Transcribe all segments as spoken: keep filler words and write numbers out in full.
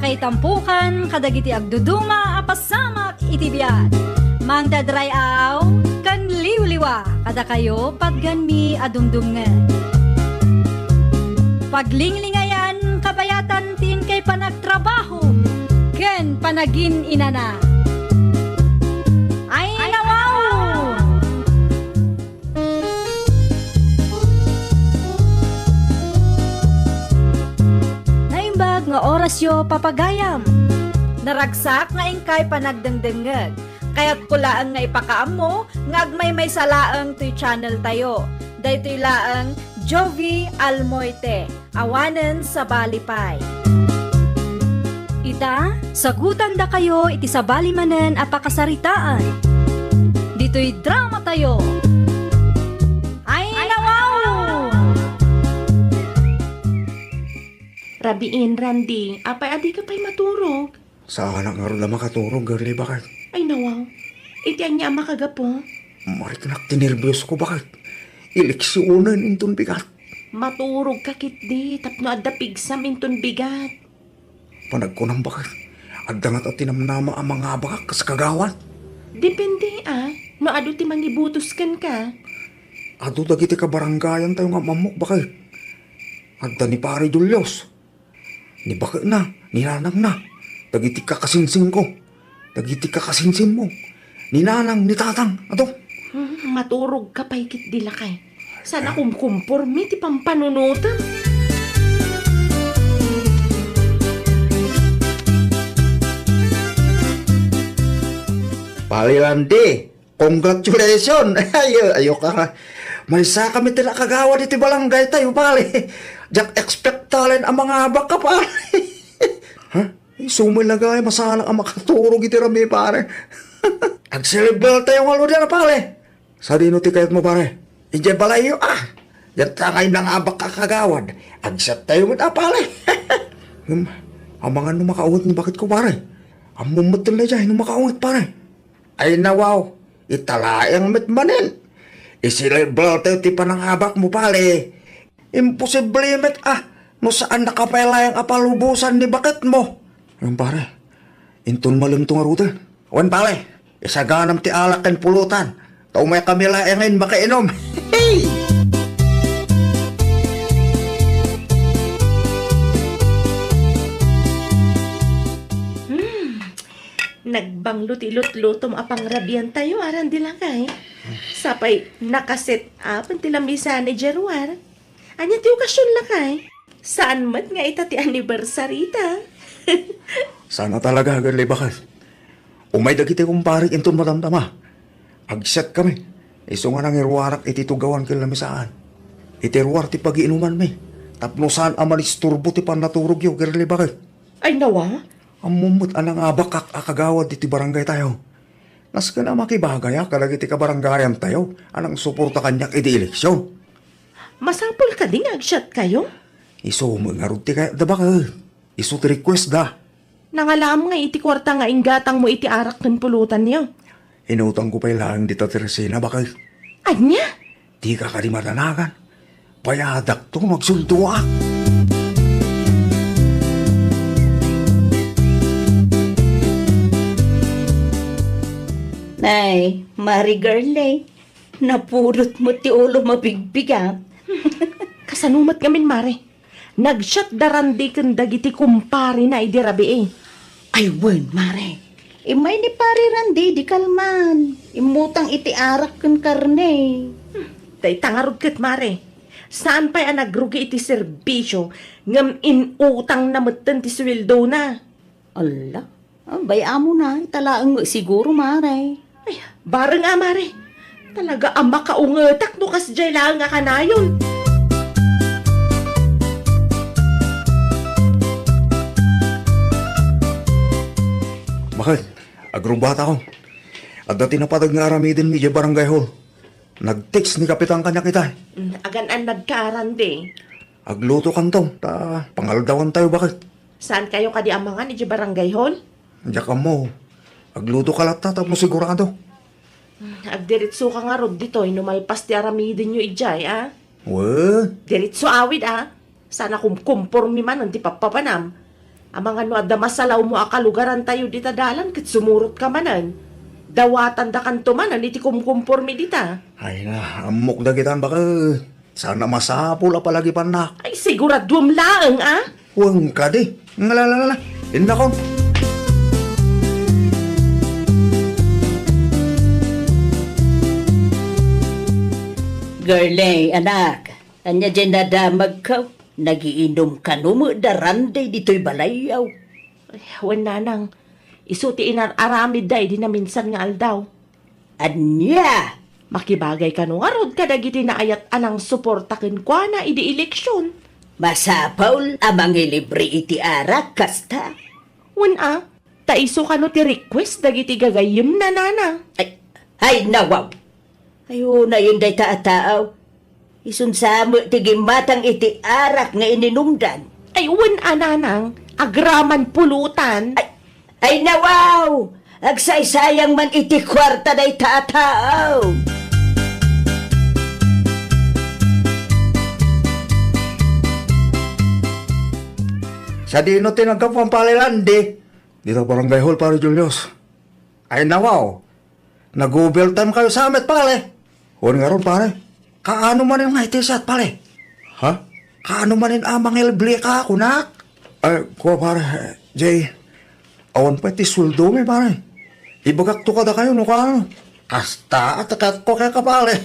Ay tampukan kadagiti agduduma a pasamak iti biag. Mangted ray-aw ken liwliwa kadakayo patganmi a dumdumngeg. Paglinglingayan kabayatan ti inkay panagtrabaho ken panagin-inana. Ay, nawaw! Naimbag nga orasyo, papagayam. Naragsak nga inkay panagdengdengngeg. Kayatko laeng nga ipakaammo nga agmaymaysa laeng toy channel tayo. Daytoy laeng Jovie Almoite. Awanen sabali pay. Ita, sagutandakayo iti sabali manen a pakasaritaan. Ditoy drama tayo. Ay, nawaw! Rabiin, Randy, apay a dika pay maturog? Saanak ngarud a makaturog, girlie, baket. Ay, nawaw. Iti ania a makagapu? Mariknak ti nerbios ko, baket. Eleksionen inton bigat. Maturog ka ketdi tapno adda pigsam inton bigat. Panagkunam, baket. Adda ngata ti namnama a mangabakak kas kagawad. Depende, a. No adu ti mangibutos kenka. Adu dagiti kabarangayan tayo nga mammok, baket. Adda ni Pare Julius. Ni baketna, ni nanangna, dagiti kakasinsinko, dagiti kakasinsinmo, ni nanang, ni tatang, adu. Hmm, maturog ka pay ketdi, lakay. Saan a kumkumpormi ti pampanunotem. Pare Randy, congratulations! Ay, ayo ka. Maysa kami ti nakagawad iti balanggay tayo, pare. Diak expectalen a mangabak ka, pare. Ha? Isu met la gayam a saanak a makaturog iti rami, pare. Agselebrar tayo ngaruden, pare. Sadino ti kayatmo, pare? Idiay balayyo, a. Diak ngay nangabak a kagawad. Agset tayo met, a, pare. Hmm, amangan no makaunget ni baketko, pare. Ammom met daydiay no makaunget, pare. Ay, nawaw, ita laeng met manen. Iselebrar tayo ti panangabakmo, pare. Imposible met, a, no saannaka pay laeng a palubosan ni baketmo. Wen, pare, inton malem to ngaruden. Wen, pare, isaganam ti alak ken pulutan. Ta umaykami laengen makainom. Hey! Hmm. Nagbanglo ti lutlutom a pangrabiantayo, a, Randy, lakay. Sapay naka-set up ti lamisan idiay ruar. Ania ti okasion, lakay? Saan met nga ita ti anniversary ta? Saan a talaga, girlie, baket. Umay dagiti kumparek inton madamdama. Agset kami. Isu nga nangiruarak iti tugawan ken lamisaan. Iti ruar ti pagiinumanmi. Tapno saan a manisturbo ti pannaturogyo, girlie, baket. Ay, nawa? Ammom met a nangabakak a kagawad iti barangay tayo. Nasken a makibagayak kadagiti kabarangayan tayo a nangsuporta kaniak idi eleksion. Masapul kadi nga agsiatkayo? Isu met ngarud ti kayatda, baket. Isu ti request da. Nangalaam nga iti kuarta nga inggatangmo iti arak ken pulutanyo. Inutangko pay laeng dita ti resena, baket. Ania? Dika kadi madanagan. Bayadakto no agsuldoak. Nay, Mare Girlie, napudot met ti ulom a bigbigat. Kasano met ngamin, Mare? Nagsiat da Randy ken dagiti kumparena idi rabii. Ay, wen, Mare. Immay ni Pare Randy idi kalman. Immutang iti arak ken karne. Hmm, dayta ngarud ket, Mare. Saan pay a nagrugi iti serbisio, ngem in-utangna metten ti suweldona. Alla, ah, bay-amona, ita laeng siguro, Mare. Ay, bareng a, Mare. Talaga a makaungetak no kasdiay laeng a kanayon. Baket, agrubata ko. Adda ti napadag nga aramidenmi idiay barangay hall. Nag-text ni Kapitan kaniak itay. Mm, agan-an nagkaaran di. Aglutokanto, ta pangaldawantayo, baket. Saankayo kadi a mangan idiay barangay hall? Diak ammo. Aglutoka latta tapno sigurado. Mm, agdiritsoka ngarud ditoy no malpas ti aramidenyo idiay, a? Wen. Diritso awid, a? Saan a kumkumpormi manen ti pappapanam. Amangan no adda masalawmo a kalugarantayo dita dalan ket sumurotka manen. Dawatandakanto manen iti kumkumpormi dita. Ay na, ammok dagitan, baket. Saan a masapul a palagipannak. Ay, siguraduem laeng, a? Wen kadi. Ngala, la, la, la. Indakon. Girlie, anak, ania diay nadamagko? Nagiinum kano met da Randy ditoy balayyo? Ay, wen, nanang. Isu ti inar-aramidda idi naminsan nga aldaw. Ania? Makibagay kano ngarud kadagiti naayat a nangsuporta kenkuana idi eleksion. Masapul a mangilibre iti arak kasta? Wen a, ta isu kano ti request dagiti gagayyemna, nanang. Ay, ay, nawaw! Ay, unayon dayta a tao. Isun sa met ti gimmatang iti arak nga ininumdan. Ay, wen a, nanang, agraman pulutan. Ay, ay, nawaw! Agsaysayang man iti kuarta dayta a tao. Sadino ti naggapuan, Pare Randy? Dita barangay hall, Pare Julius. Ay, nawaw. Nag-overtime kayo sa met, pare. Wen ngarud, pare. Kaano manen nga iti siat, pare? Ha? Kaano manen a mangilibre ka, kunak? Ay, kua, pare, Jay. Awan pay ti sueldomi, pare. Ibagakto kadakayo no kaano. Kasta a tekatko kenka, pare.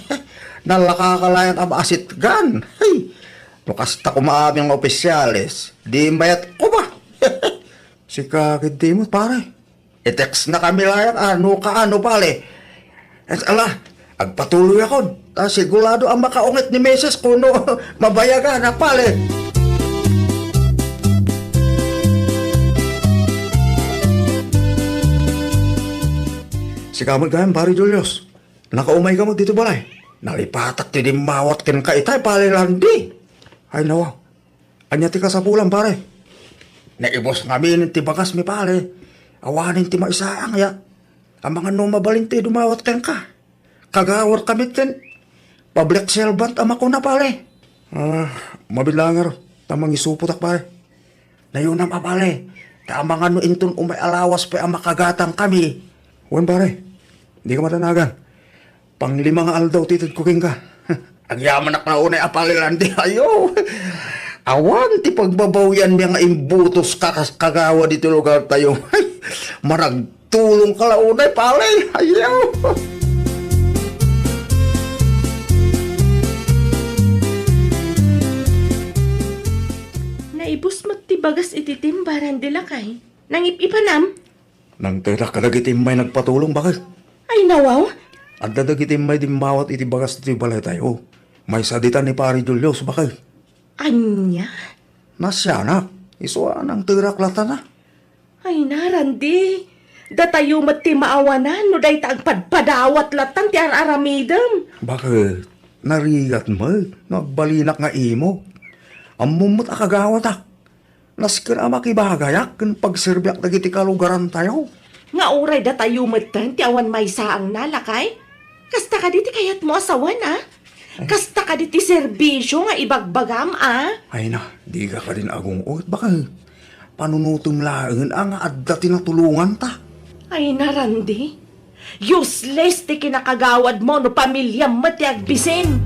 Nalaka ka laeng a maasitgan. Hey! No kasta koma amin nga opisyales, di imbayatko ba? Sika ketdi met, pare. I-text na kami laeng a no kaano, pare. Ala, agpatuloyakon. Ta sigurado a makaunget ni Misis kuno mabayagan a, pare. Sika met gayam, Pare Julius. Nakaumay ka met ditoy balay. Nalipatak ti dimmawat kenka itay, Pare Randy. Ay, nawa. Ania ti kasapulan, pare? Naibus ngamin ti bagasmi, pare. Awanen ti maisaang, ya. Amangan no mabalin ti dumawat kenka. Kagawad kami ken public servant a makuna, pare. Ah, mabilangar ta mangisupotak, pare. Nayunam a, pare, ta amangan no inton umay a lawas pay a makagatang kami. Wen, pare, dika madanagan. Panglima nga aldaw ti itedko kenka. Agyamanak la unay a palilan ti ayo. Awan ti pagbabawian niya nga imbutos ka kas kagawad iti lugar tayo. Maragtulong ka la unay, pare. Ayo. Naibus met ti bagas iti timbaran di lakay. Nangip-ipanam? Nangtedak kadagiti immay nagpatulong, baket. Ay, nawaw? Adda dagiti immay dimmawat iti bagas ti balay tayo. Maysa dita ni Pare Julius, baket. Ania? Nasianak. Isu a nangtedak latana. Ay, narandi. Datayo met ti maawanan no dayta agpadpadawat latan ti ar-aramidem. Baket, narigat met no agbalinak nga imo. Ammom met a kagawatak. Nasken a makibagayak ken pagserbiak dagiti kalugarantayo. Nga uray datayo metten ti awan maysaangna, lakay? Kasta kadi ti kayatmo a sawen, a? Kasta kadi ti serbisio nga ibagbagam, a? Ay na, dika kadin agung-ot, baket. Panunotem laeng a nga adda ti natulonganta. Ay na, Randy. Useless ti kinakagawadmo no pamiliam met ti agbisin.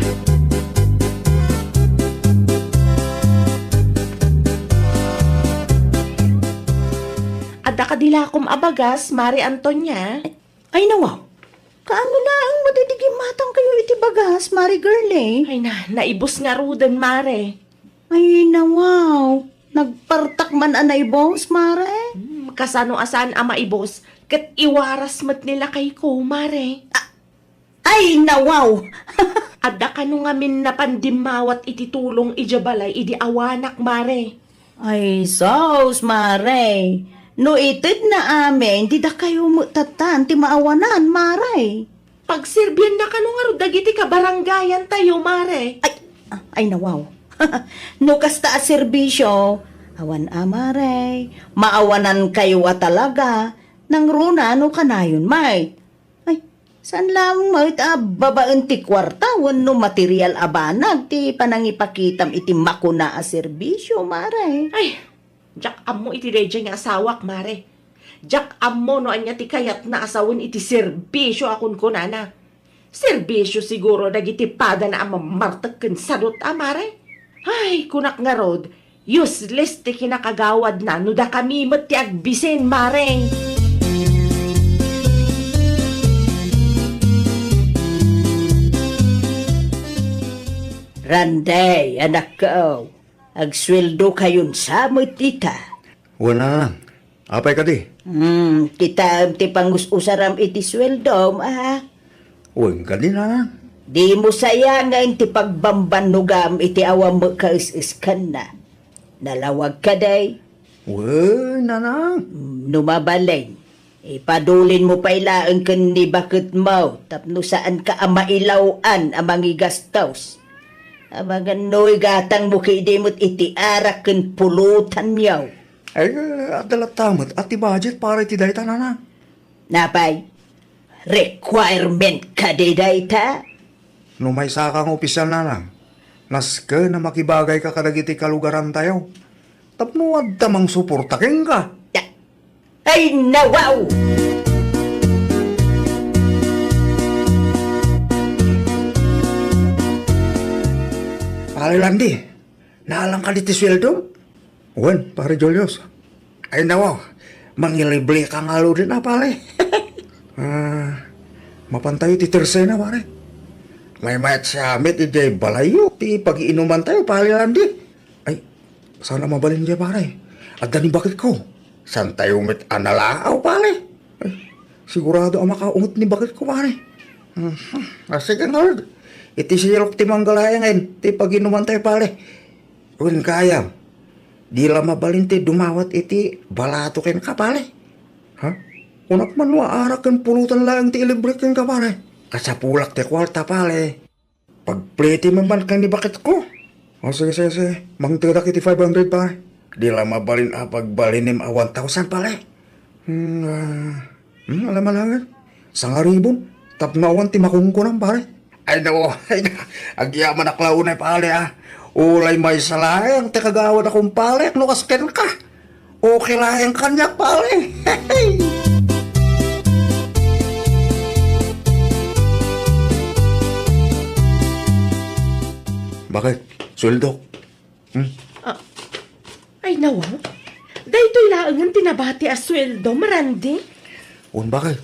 Adda kadi lakom a bagas, Mare Antonia? Ay, nawa. Kaano laeng madidi gimmatang kayo iti bagas, Mare Girlie? Ay na, naibus ngaruden, Mare. Ay, nawaw. Nagpartak man a naibos, Mare? Hmm, kasano a saan a maibos? Ket iwaras met ni lakayko, Mare. A-, ay, nawaw! Adda kano ngamin napan dimmawat iti tulong idiay balay idi awanak, Mare? Ay, sus, Mare. No itedna amin, di dakayo met tattan ti maawanan, Mare. Pagserbianna kano ngarud dagiti kabarangayan tayo, Mare? Ay, ay, nawaw. No kasta a serbisio, awan a, Mare. Maawanan kayo a talaga. Nangruna no kanayon, Mare. Ay, saan lang met a babaen ti kuarta wenno material a banag ti panangipakitam iti makuna a serbisio, Mare? Ay, Diak ammo iti daydiay nga asawak, Mare. Diak ammo no ania ti kayatna a sawen iti serbisio a kunkunana. Serbisio siguro dagiti padana a mammartek ken sadot a, Mare. Ay, kunak ngarud, useless ti kinakagawadna no dakami met ti agbisin, Mare. Randay, anakko, agsueldokayon sa met ita. Wen, nanang. Apay kadi? Hmm, kitaem ti pangus-usaram iti sueldom, a? Wen kadi, nanang. Dimo sayangen ti pagbambannogam iti awan met kaes-eskanna. Nalawag kadi? Wen, nanang. Hmm, no mabalin, ipadulinmo pay laeng ken ni baketmo tapno saanka a mailaw-an a mangigastos. Amangan no igatangmo ketdi met iti arak ken pulutanyo. Ay, adda latta met a ti budget para iti dayta, nanang. Napay? Requirement kadi dayta? No maysaka nga opisyal, nanang, nasken a makibagayka kadagiti kalugarantayo tapno adda mangsuporta kenka. Ta-, ay, nawaw! Pare Landy, naalang kadi ti sueldom? Wen, Pare Julius. Ay, nawaw, mangilibreka ngaruden a, pare. Ah, mapantayo ti tersena, pare. Maymayat sa met idiay balayyo ti pagiinumantayo, Pare Landy. Ay, saan a mabalin diay, pare. Adda ni baketko. Saantayo met a nalaaw, pare. Ay, sigurado a makaunget ni baketko, pare. Mhm. Ah, sige ngarud. Iti sirok ti mangga laengen ti pagiinumantayo, pare. Wen gayam, di la mabalin ti dumawat iti balato kenka, pare. Ha? Kunak man no arak ken pulutan laeng ti ilibre kenka, pare. Kasapulak ti kuarta, pare. Pagpliti man man ken ni baketko. O, sige, sige, sige. Mangtedak iti five hundred, pare. Di la mabalin a pagbalinem a one thousand, pare. Hmm, ah, hmm, alam alangan. Sangaribon. Tapno awan ti makunkunam, pare. Ay, no. Ay, no. Agyamanak la unay, pare, ah. Ulay maysa laeng ti kagawad a kumpare, no kas kenka. Okay laeng kaniak, pare. Bakit? Sueldo? Hmm? Ah, ay, nawaw. Daytoy laengen ti nabati a sueldom, Randy. Wen, bakit?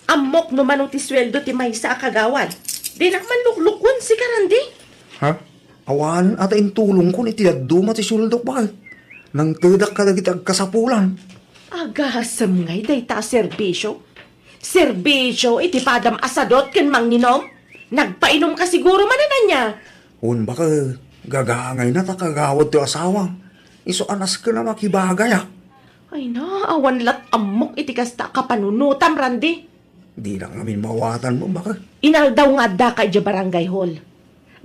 Ammok no mano ti sueldo ti maysa a kagawad. Dinak man luklukon sika, Randy. Ha? Awanen a ta intulongkon iti dadduma ti sueldok, bakit? Nangtedak kadagiti agkasapulan. Agasem ngay dayta a serbisio? Serbisio iti padam a sadot ken manginom? Nagpainomka siguro manen ania? Wen, baka gagangayna ta kagawad ti asawam. Isu a nasken a makibagayak. Ay na, awan lat ammok iti kasta a kapanunotam, Randy. Dinak ngamin mawatanmo, baka. Inaldaw nga addaka idiay barangay hall.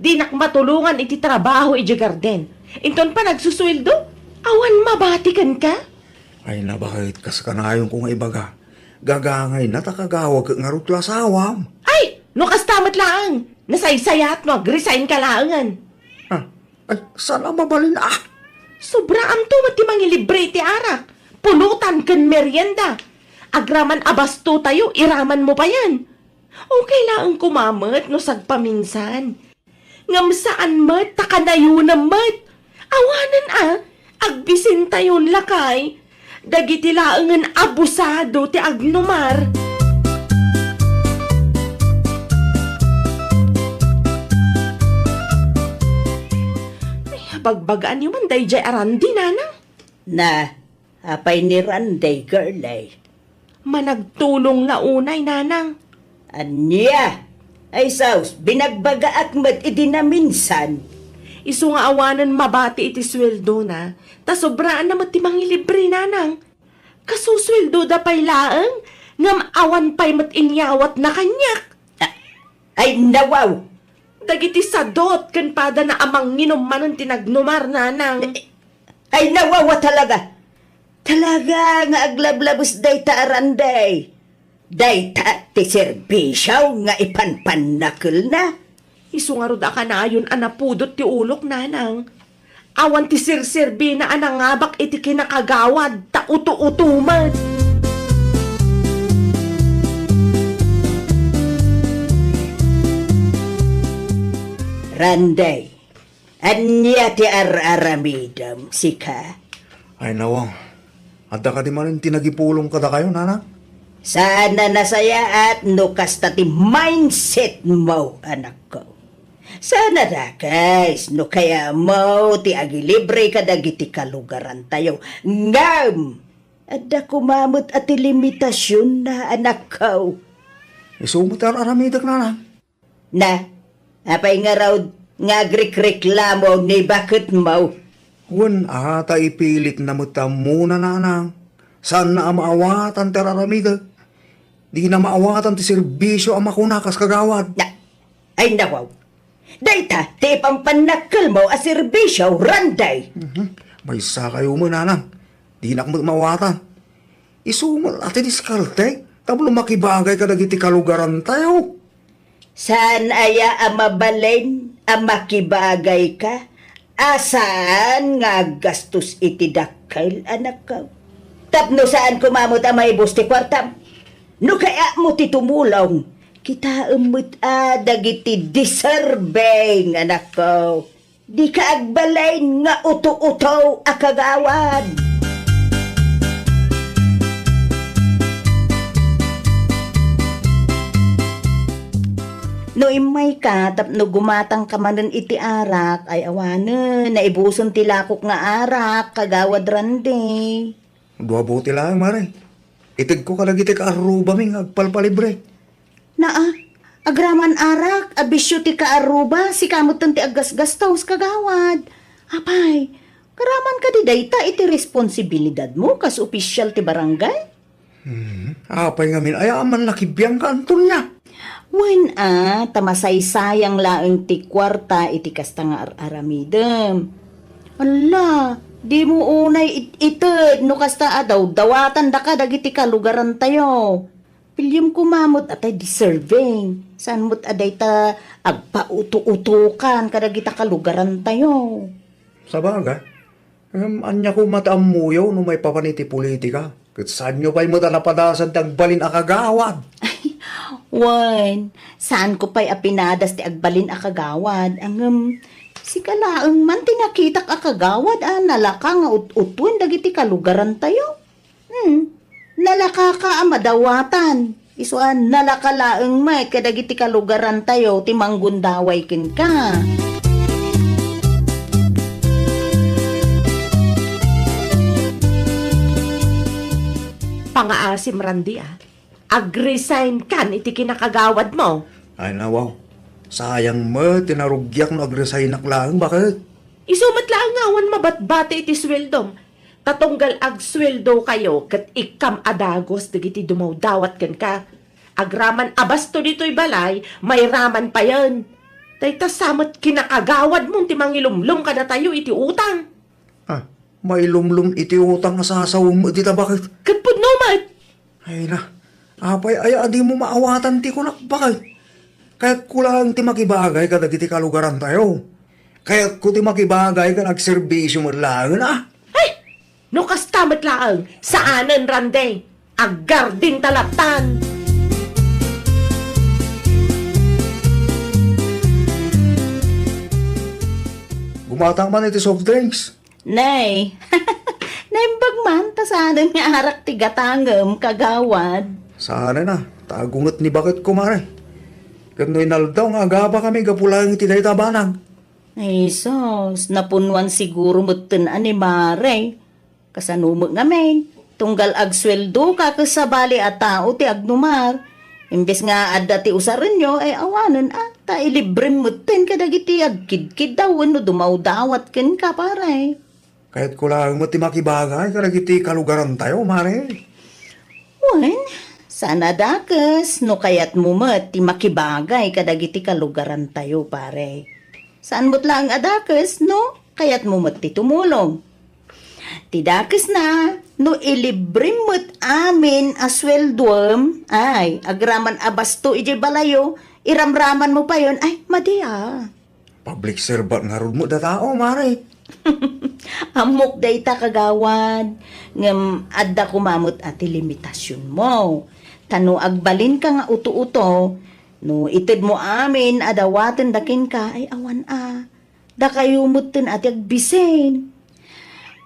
Dinak matulongan iti trabaho idiay garden. Inton panagsusueldo, awan mabati kenka? Ay, nabakit kas kanayonko nga ibaga. Gagangayna ta kagawag ket ngarud ti asawam. Ay, no kasta met laeng, nasaysayat no agresign ka laengen. Ah, ay, saan a mabalin, ah? Sobraamto met ti mangilibre iti arak, pulutan ken merienda. Agraman a bastotayo, iramanmo payen. Okay laeng koma met no sagpaminsan. Ngem saan met ta kanayonem met. Awanen a, agbisintayon lakay. Dagiti laengen abusado ti agnumar. Ay, bagbagaanyo man daydiay a Randy, nanang. Na, apay ni Randy, girlie? Managtulong la unay, nanang. Ania? Ay sus, binagbagaak met idi naminsan. Isu nga awanen mabati iti sueldona, ta sobraanna met ti mangilibre, nanang. Kasusueldoda pay laeng, ngem awan pay met inyawatna kaniak. A-, ay, nawaw! Dagiti sadot ken padana a manginom manen ti nagnumar, nanang. Ay, nawawa talaga! Talaga nga aglablabes dayta a Randy. Dayta ti serbisio nga ipanpannakelna. Isu ngarud a kanayon a napudot ti ulok, nanang. Awan ti serserbina a nangabak iti kinakagawad, ta uto-uto met. Randay, ania ti ar-aramidem, sika? Ay, nawaw. Adda kadi manen ti nagipulong kadakayo, nana? Saan a nasayaat no kasta ti mindset mo, anakko. Saan a dakes no kayatmo ti agilibre kadagiti kalugarantayo. Ngem, adda koma met a ti limitasionna, anakko. Isu met ti ar-aramidek, nana. Na, apay ngarud nga agrikreklamo ni baketmo? Wen a, ta ipilitna met ti ammona, nanang. Saanna a maawatan ti ar-aramidek. Dina maawatan ti serbisio a makuna kas kagawad. Na, ay nawaw. Dayta ti ipampannakkelmo a serbisio, Randay. Mhm. Maysa kayo met, nanang. Dinak met maawatan. Isu met a ti diskarte tapno makibagay kadagiti kalugarantayo. Saan aya a mabalin a makibagayka a saan nga aggastos iti dakkel, anakko? Tapno saan koma met a maibus ti kuartam? No kayatmo ti tumulong, kitaem met a dagiti deserving, anakko. Dika agbalin nga uto-uto a kagawad. No immayka tapno gumatangka manen iti arak, ay awanen, naibusen ti lakok nga arak, kagawad Randy. Dua bote laeng, mare. Itedko kadagiti kaarrubami nga agpalpalibre. Naa, agraman arak a bisio ti kaarruba, sika metten ti aggasgastos, kagawad. Apay, agraman kadi dayta iti responsibilidadmo kas opisial ti barangay? Hmm, apay ngamin, aya a man nakibiangka, Antonia? Wen a, ta masaysayang laeng ti kuarta iti kasta nga ar-aramidem. Alla, dimo unay it-ited no kasta a dawdawatandaka dagiti kalugarantayo. Piliem koma met a tay deserving. Saan met a dayta agpauto-utokan kadagita kalugarantayo. Sabagay, ngem ania koma ti ammoyo no maipapan iti politika? Ket saanyo pay met a napadasan ti agbalin a kagawad? Wen, saanko pay a pinadas ti agbalin a kagawad, ngem sika laeng man ti nakitak a kagawad a nalaka nga ut-utuen dagiti kalugarantayo. Hmm, nalakaka a madawatan. Isu a nalaka laeng met kadagiti kalugarantayo ti manggundaway kenka. Pangaasim, Randy, a. Ag-resign kan iti kinakagawadmo. Ay, nawaw. Sayang met ti narugiak no ag-resignak laeng, baket? Isu met laeng nga awan mabatbati iti sueldom. Ta tunggal agsueldokayo ket ikkam a dagus dagiti dumawdawat kenka. Agraman a basto ditoy balay, mairaman payen. Dayta sa met kinakagawadmon ti mangilumlom kadatayo iti utang. Ah, mailumlom iti utang a sasawem met dita, baket? Ket pudno met. Ay na, apay aya a dimo maawatan ti kunak, baket? Kayatko laeng ti makibagay kadagiti kalugarantayo. Kayatko ti makibagay ken agserbisio met laeng, a. Ay! No kasta met laeng, saanen, Randy. Aggardinta lattan. Gumatang man iti soft drinks. Nay, naimbag man, ta saanen nga arak ti gatangem, kagawad. Saanen a, ta agunget ni baketko, mare. Ket no inaldaw nga agabakami gapu laeng iti dayta a banag. Ay, sus, napunnuan siguro metten a ni mare. Kasano met ngamin? Tunggal agsueldoka ket sabali a tao ti agnumar. Imbes nga adda ti usarenyo, ay awanen a, ta ilibrem metten kadagiti agkidkiddaw wenno dumawdawat kenka, pare. Kayatko laeng met ti makibagay kadagiti kalugarantayo, mare. Wen, saan a dakes no kayatmo met ti makibagay kadagiti kalugarantayo, pare. Saan met laeng a dakes no kayatmo met ti tumulong. Ti dakesna, no ilibrem met amin a sueldoem, ay, agraman a basto idiay balayo, iramramanmo payen, ay, madi a. Public servant ngarud met a tao, mare. Ammok dayta, kagawad, ngem adda koma met a ti limitasionmo. Ta no agbalinka nga uto-uto, no itedmo amin a dawaten da kenka, ay awan a. Dakayo metten a ti agbisin.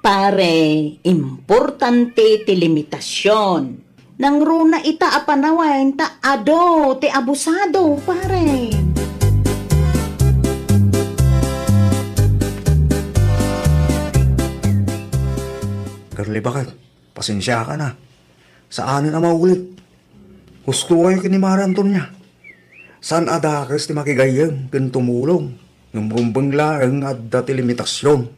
Pare, importante ti limitasion. Nangruna ita a panawen ta adu ti abusado, pare. Girlie, baket, pasensiakan a. Saanen a maulit. Husto kayo ken ni Mare Antonia. Saan a dakes ti makigayyem ken tumulong, ngem rumbeng laeng nga adda ti limitasion.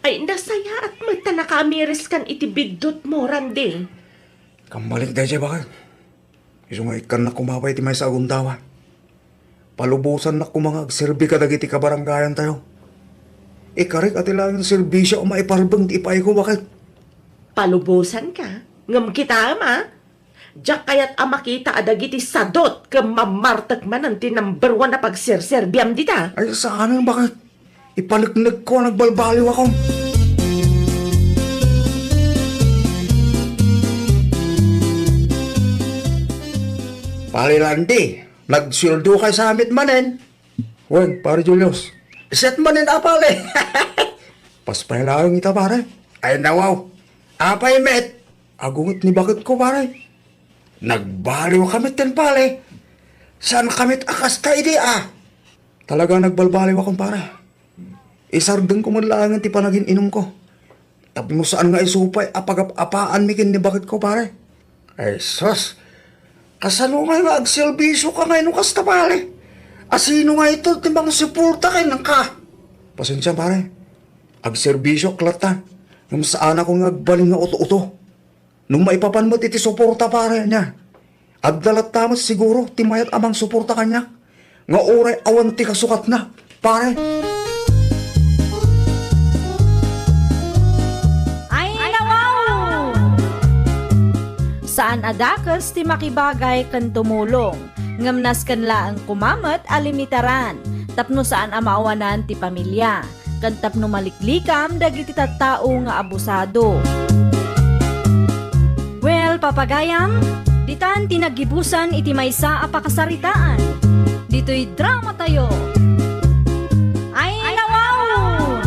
Ay, nasayaat met ta nakaamiriskan iti biddutmo, Randy. Kammalik daydiay, baket. Isu nga ikkannak koma pay ti maysa a gundaway. Palubosannak koma nga agserbi kadagiti kabarangayantayo. Ikarik a ti laeng serbisio a maiparbeng ti ipaayko, baket. Palubosanka? Ngem kitaem a, diak kayat a makita a dagiti sadut ken mammartek manen ti number one a pagserserbiam dita. Ay, saanen, baket. Ipaneknekko a nagbalbaliwakon. Pare Randy, nagsueldo kay sa met manen? Wen, Pare Julius. Siak manen a, pare. Paspay laeng ita, pare. Ay, nawaw. Apay met? Agunget ni baketko, pare. Nagbaliwka met ken, pare. Saan ka met a kasta idi a? Talaga nagbalbaliwakon, pare. Isardengko met laengen ti panagin-inumko. Tapno saan nga isu pay a pagap-apaanmi ken ni baketko, pare. Ay, sus. Kasano ngay nga agserbisioka ngay no kasta, pare? A sino ngay ito ti mangsuporta kenka? Pasensia, pare. Agserbisioak latta. Ngem saanakon nga agbalin nga uto-uto. No maipapan met iti suporta, pare, ania, adda latta met siguro ti mayat a mangsuporta kaniak nga uray awan ti kasukatna, pare. Ay, nawaw! Saan a dakes ti makibagay ken tumulong, ngem nasken laeng koma met a limitaran tapno saan a maawanan ti pamilia. Ken tapno maliklikam dagiti tattao nga abusado. Well, papagayam, ditan ti naggibusan iti maysa a pakasaritaan. Ditoy dramatayo. Ay, nawaw!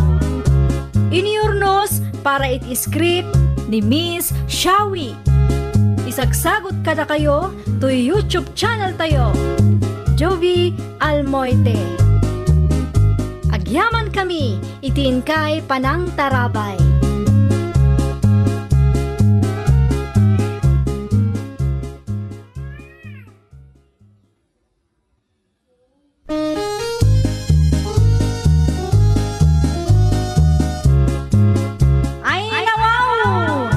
Inurnos para iti script ni Miss Shawi. Isagsagot kadakayo toy YouTube channel tayo, Jovi Almoite. Agyamankami iti inkay panangtarabay. Ay, nawaw!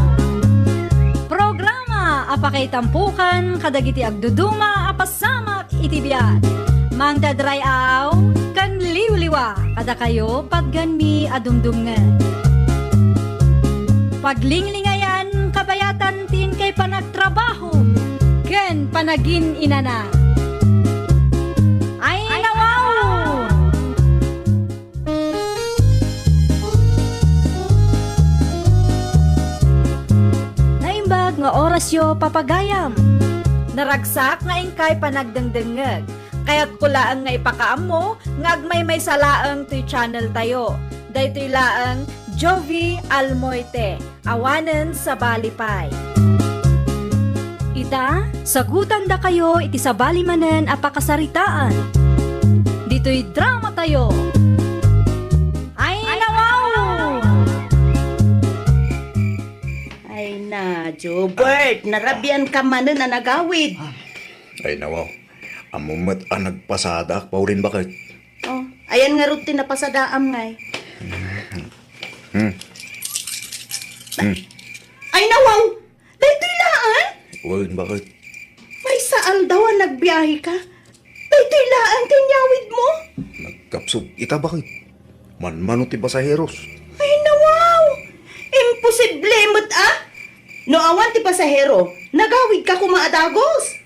Programa a pakaitampukan kadagiti agduduma a pasamak iti biag. Mangdadray-aw ken liwliwa kadakayo patganmi a dumdumngeg. Paglinglingayan kabayatan ti inkay panagtrabaho ken panagin-inana. Ay, nawaw! Naimbag nga orasyo, papagayam. Naragsak nga inkay panagdengdengngeg. Kayatko laeng nga ipakaammo nga agmaymaysa laeng toy channel tayo. Daytoy laeng Jovi Almoite. Awanen sabali pay. Ita, sagutandakayo iti sabali manen a pakasaritaan. Ditoy dramatayo. Ay, nawaw! Ay na, Jobert, narabian ka manen a nagawid. Ay, nawaw. Ammo met a nagpasadaak, Pauline, baket. Oh, ayan ngarud ti napasadaam ngay. Hmm. Hmm. Ay, nawaw! Daytoy laeng? Wen, baket? Maysa aldaw a nagbiaheka. Daytoy laeng ti inyawidmo? Nagkapsut ita, baket. Manmano ti pasaheros. Ay, nawaw! Imposible met a! No awan ti pasahero, nagawidka koma a dagus.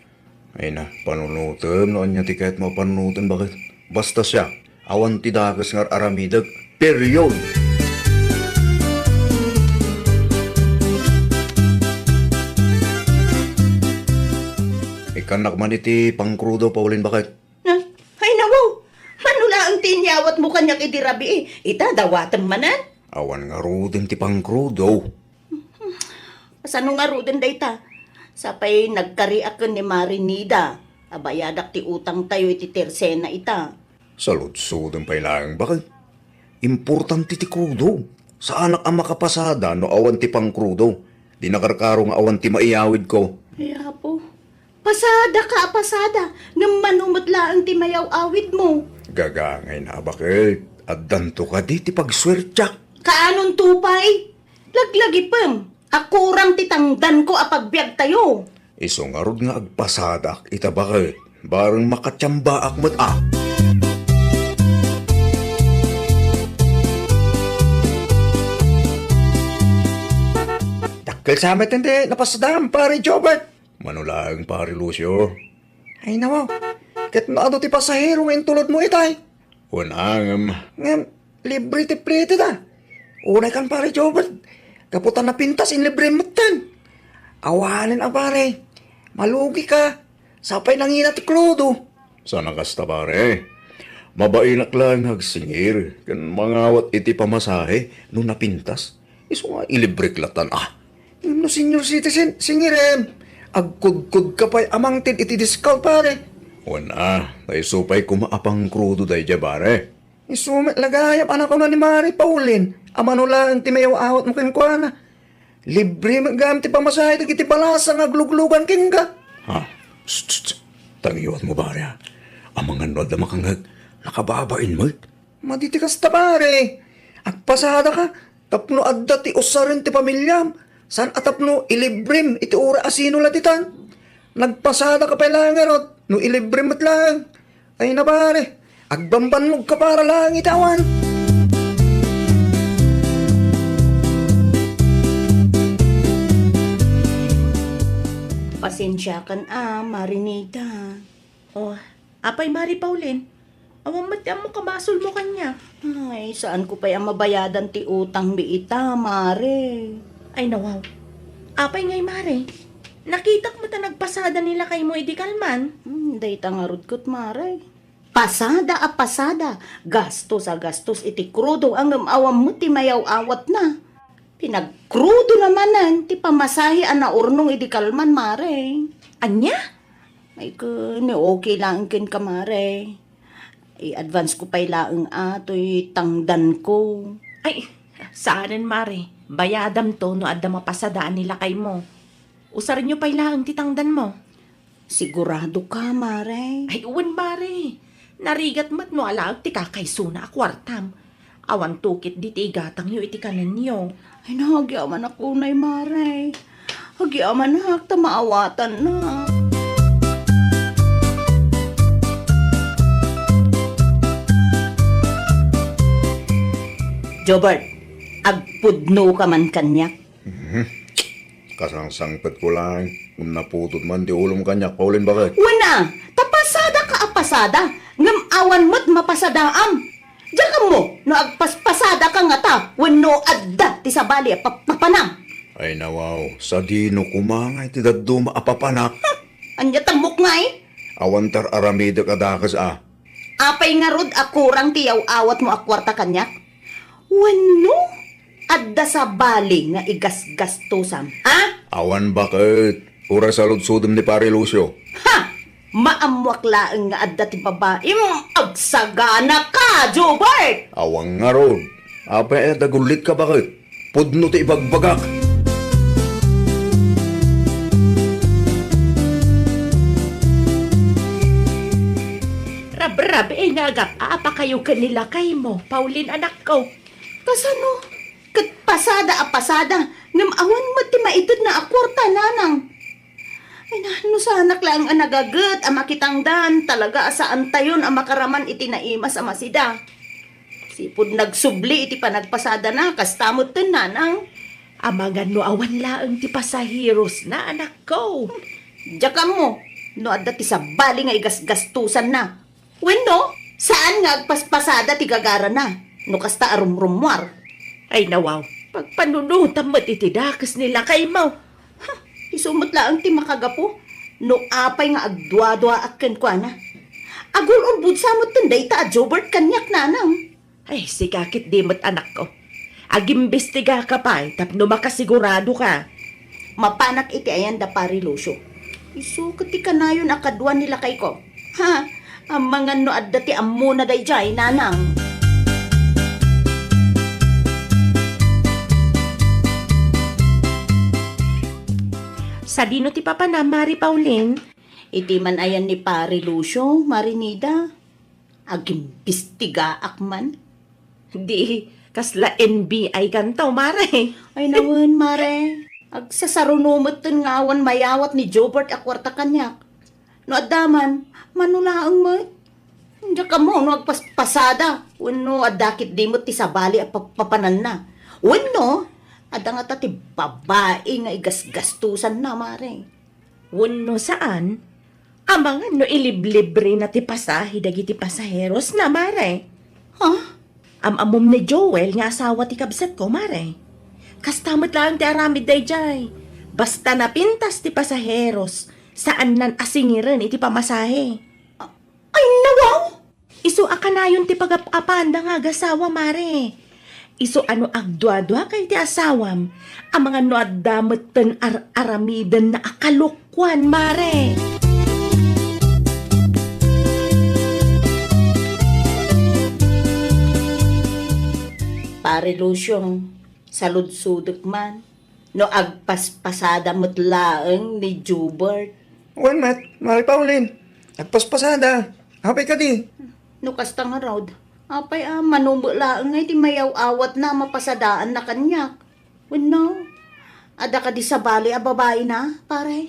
Ay na, panunotem no ania ti kayatmo a panunoten, baket. Basta siak, awan ti dakes nga ar-aramidek. Period! Kannak man iti pangkrudo, Pauline, baket. Ah, ay, nawaw! Mano laeng ti inyawatmo kaniak idi rabii? Ita, dawatem manen? Awan ngaruden ti pangkrudo. Kasano ngaruden dayta? Sapay nagkariak ken ni Mari Nida. Abayadak ti utangtayo iti tersena ita. Saludsodem pay laeng, baket. Importante ti krudo. Saanak a makapasada no awan ti pangkrudo. Di nakarkaro nga awan ti maiyawidko. Ay, Apo. Pasada ka a pasada, ngem mano met laeng ti mayaw-awidmo. Gagangay na a baket, addanto kadi ti pagsuertiak. Kaanonto pay? Laglagipem, a kurang ti tangdanko a pagbiagtayo. Isu ngarud nga agpasadak ita baket, bareng makatiambaak met a. Dakkel sa met ti napasadaam, Pare Jobert. Mano laeng, Pare Lucio? Ay, nawaw. Ket no adu ti pasahero nga intulodmo itay? Wen, ngem. Ngem, libre ti plete da. Unay kan, Pare Jobert. Gapu ta napintas, inlibre metten. Awanen a, pare. Malugi ka. Sapay nangina ti krudo. Saan a kasta, pare. Mabainak laeng nga agsingir ken mangawat iti pamasahe no napintas. Isu nga ilibrek latan a. Ngem no senior citizen, singirem. Agkudkod ka pay a mangted iti discount, pare. Wen a, ta isu pay koma a pangkrudo daydiay, pare. Isu met la gayam a nakuna ni Mari Pauline a mano laeng ti mayaw-awatmo kenkuana. Libre met gayam ti pamasahe dagiti balasa nga agluglugan kenka. Ha? Tst, tst, tst. Tangiwatmo, pare, a. Amangan no adda makangngeg, nakababain met. Madi ti kasta, pare. Agpasada ka tapno adda ti usaren ti pamiliam, saan a tapno ilibrem iti uray a sino la ditan. Nagpasada ka pay laeng ngarud no ilibrem met laeng. Ay na, pare, agbambannog ka para laeng iti awan. Pasensiakan a, Mari Nida. Oh, apay, Mari Pauline? Awan met ti ammok a basolmo kaniak. Ay, saanko pay a mabayadan ti utangmi ita, Mare. Ay, nawaw. Apay ngay, Mare? Nakitak met a nagpasada ni lakaymo idi kalman. Hmm, dayta ngarud ket, Mare. Pasada a pasada, gastos a gastos iti krudo, ngem awan met ti mayaw-awatna. Pinagkrudona manen ti pamasahe a naurnong idi kalman, Mare. Ania? Ay, ken, okay laeng kenka, Mare. I-advance ko pay laeng a toy tangdanko. Ay, saanen, Mare. Bayadamto no adda mapasadaan ni lakaymo. Usarenyo pay laeng ti tangdanmo. Sigurado ka, Mare? Ay, wen, Mare. Narigat met no alaek ti kakaysona a kuartam. Awan tukit diti igatangyo iti kanenyo. Ay, nagyamanak unay, Mare. Agyamanak ta maawatannak. Jobert, agpudno ka man kaniak. Mhm. Kasangsangpetko laeng, ngem naputod man ti ulom kaniak, Pauline, baket. Wen a, ta pasada ka a pasada, ngem awan met mapasadaam. Diak ammo no agpaspasada ka ngata wenno adda ti sabali a papapanam. Ay, nawaw, sadino koma nga iti dadduma a papanak? Ania tammok ngay? Awan tar-aramidek a dakes a. Apay ngarud a kurang ti yaw-awatmo a kuarta kaniak? Wenno adda sabali nga igasgastusam, ha? Awan baket. Uray saludsodem ni Pare Lucio. Ha! Maammoak laeng nga adda ti babaim. Agsagana ka, Jobert! Awan ngarud. Apay a dagullit ka baket? Pudno ti ibagbagak. Rabrabii nga agap-apakayo ken ni lakaymo, Pauline, anakko. Kasano? Ket pasada a pasada, ngem awan met ti maitedna a kuarta, nanang. Ay na, no saanak laeng a nagaget a makitangdan, talaga a saantayon a makaraman iti naimas a masida. Sipud nagsubli iti panagpasadana, kasta metten, nanang. Amangan no awan laeng ti pasaherosna, anakko. Diak ammo no adda ti sabali nga igasgastusanna. Wenno, saan nga agpaspasada ti gagarana no kasta a rumrummuar? Ay, nawaw, pagpanunotam met iti dakes ni lakaymo. Ha, isu met laeng ti makagapu. No apay nga agduaduaak kenkuana, agul-umbod sa metten dayta a Jobert kaniak, nanang. Ay, sika ketdi met, anakko. Agimbestiga ka pay tapno makasigurado ka. Mapanak iti ayan da Pari Lucio. Isu ket ti kanayon a kadua ni lakayko. Ha, amangan no adda ti ammona daydiay, nanang. Sadino ti papanam, Mari Pauline? Iti man ayan ni Pari Lucio, Mari Nida. Agimbestigaak man. Di, kasla N B I kanto, Mare. Ay, nawen, Mare. Agsasaruno metten nga awan mayawat ni Jobert a kuarta kaniak. No adda man, mano laeng met. Diak ammo no agpaspasada wenno adda ketdi met ti sabali a pap-, papananna. Wenno, adda ngata ti babai nga igasgastosanna, Mare. Wenno saan, amangan no iliblibrena ti pasahe dagiti pasaherosna, Mare. Ha? Am-ammom ni Joel nga asawa ti kabsatko, Mare. Kasta met laeng ti aramid daydiay. Basta napintas ti pasaheros, saannan a singiren iti pamasahe. Ay, nawaw! Isu a kanayon ti pagap-apanda nga agasawa, Mare. Isu a no agduaduaka iti asawam, amangan no adda metten ar-aramidenna a kalokuan, Mare. Pare Lucio, saludsodek man. No agpaspasada met laeng ni Jubert. Wen met, Mari Pauline. Agpaspasada. Apay kadi? No kasta ngarud, apay a mano met laeng nga iti mayaw-awatna a mapasadaanna kaniak? Wenno, adda kadi sabali a babaina, pare?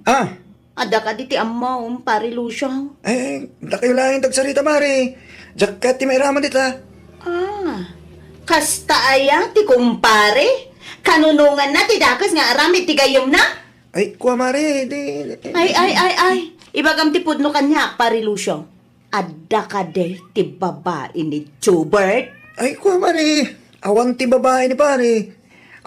Ah. Adda kadi ti ammom, Pare Lucio? Eh, dakayo laeng ti agsarita, Mari. Diak kayat ti mairamid ita. Ah, kasta aya ti kumpare? Kanunonganna ti dakes nga aramid ti gayyemna? Ay, kua, Mari, di, di. Ay, ay, ay, ay. Ibagam ti pudno kaniak, Pare Lucio. Adda kadi ti babai ni Jubert? Ay, kua, Mari. Awan ti babai ni Pare.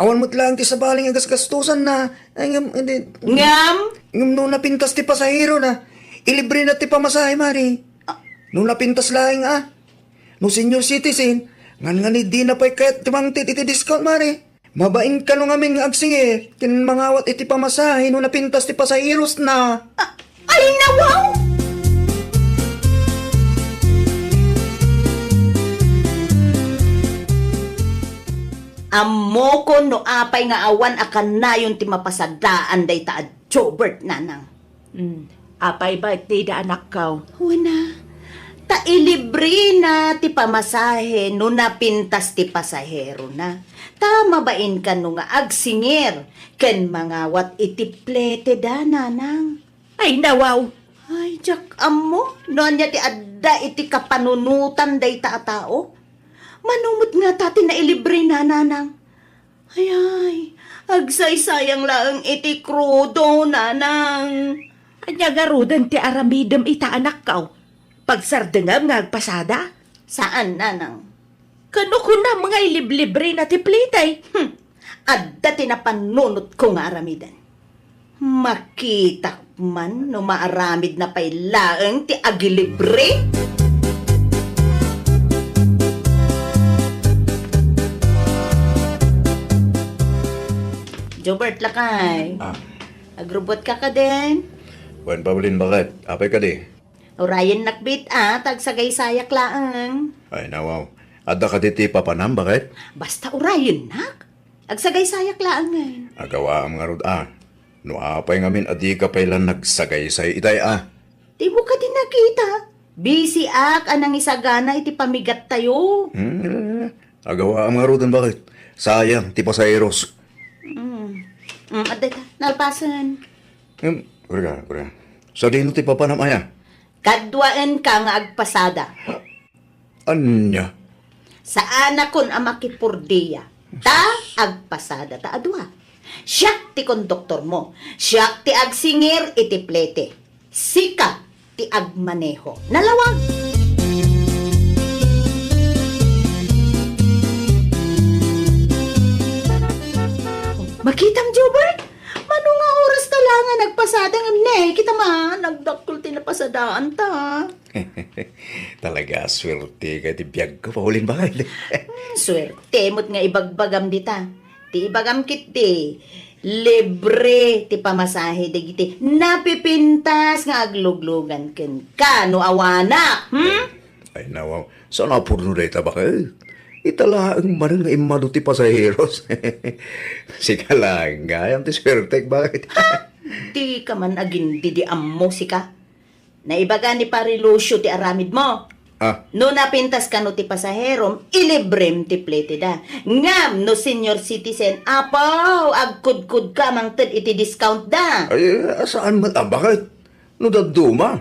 Awan met laeng ti sabali nga gasgastosanna. Ay, ngem, hindi. Ngem? Ngem no napintas ti pasaherona, ilibrena ti pamasahe, Mari. Ah. No napintas laeng, ah. No senior citizen, ngan nga ni dina pay kayat ti mangted iti discount, Mari. Mabain kano ngamin nga agsingir ken mangawat iti pamasahe no napintas ti pasaherosna? A-, ay, nawaw! Ammokon no apay nga awan a kanayon ti mapasadaan dayta a Jobert, nanang. Mm. Apay ba iti da anakkaw? Wen a, ta ilibrena ti pamasahe no napintas ti pasaherona. Ta mabain kano nga agsingir ken mangawat iti plete da, nanang. Ay, nawaw! Ay, diak ammo no ania ti adda iti kapanunotan dayta a tao. Mano met ngata ti nailibrena, nanang? Ay, ay, agsaysayang laeng iti krudo, nanang. Ania ngaruden ti aramidem ita, anakkaw? Pagsardengam nga agpasada? Saan, nanang. Kano kunam nga iliblibrena ti plete? Hmm, adda ti napanunotko nga aramiden. Makitak man no maaramidna pay laeng ti agilibre. Jobert, lakay. Ah. Agrubot ka kadin? Wen, Pauline, baket? Apay kadi? Urayennak bit, a, ta agsagaysayak laeng. Ay, nawaw. Adda kadi ti papanam, baket? Basta urayennak. Agsagaysayak laeng ngay. Agawaam ngarud, a. No apay ngamin a dika pay la nagsagaysay itay, a. Dimo kadi nakita? Busy ak a nangisagana iti pamigattayo. Hmm, agawaam ngaruden, baket? Sayang ti pasaheros. Mm. Mm, adda ita, nalpasen. Hmm, kurga, kurga. Sadino ti papanam aya? Kaduaenka nga agpasada. Ania? Saanakon a makipurdia. Ta agpasada ta a dua. Siak ti konduktormo. Siak ti agsingir iti plete. Sika ti agmaneho. Nalawag! Makitam, Jobert? Mano nga oras ta Ta nga nagpasada ngem ne, kita man, nagdakkel ti napasadaanta. Talaga, suerte ka iti biagko, Pauline, bakit? Hmm, suerte met nga ibagbagam dita. Ti ibagam ketdi, libre ti pamasahe dagiti napipintas nga agluglugan kenka no awanak, hmm? Ay, nawaw. Saan a pudno dayta, bakit? Ita laeng manen nga immadu ti pasaheros. Sika laeng gayam ti suertek, bakit? Ha? Dika man agin didi ammo, sika. Naibaga ni Pare Lucio ti aramidmo. Ah. No napintas kano ti pasaherom, ilibrem ti pleteda. Ngem no senior citizen, apaw, agkudkod ka mangted iti discount da. Ay, saan met a, bakit? No dadduma,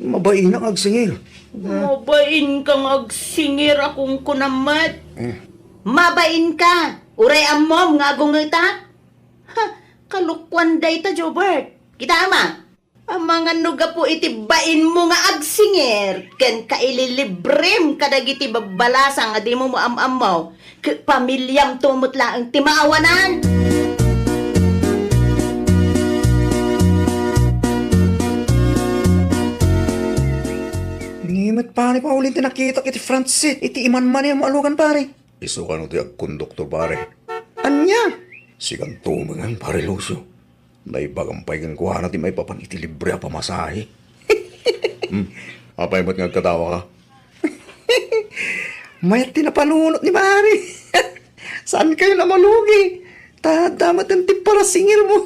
mabain nga agsingir. Mabain ka nga agsingir, akong kunam met. Eh. Mabain ka! Uray ammom nga agungetak? Ha, kalokuan dayta, Jobert. Kita ama, amangan no gapu iti bainmo nga agsingir, ken kaililibrem kadagiti babbalasang a dimo maam-ammo, ket pamiliam to met laeng ti maawanan. Ni met, pare, Pauline, ti nakitak iti front seat iti imanmaniam a alugan, pare. Isu kano ti agkonduktor, pare? Ania? Sikan tumengen, Pare Lucio. Naibagam pay kenkuana ti maipapan iti libre a pamasahe. Hmm. Apay met nga agkatawa ka? Mayat ti napanunot ni pare. Saan kayo na malugi? Ta adda met ti parasingir mo.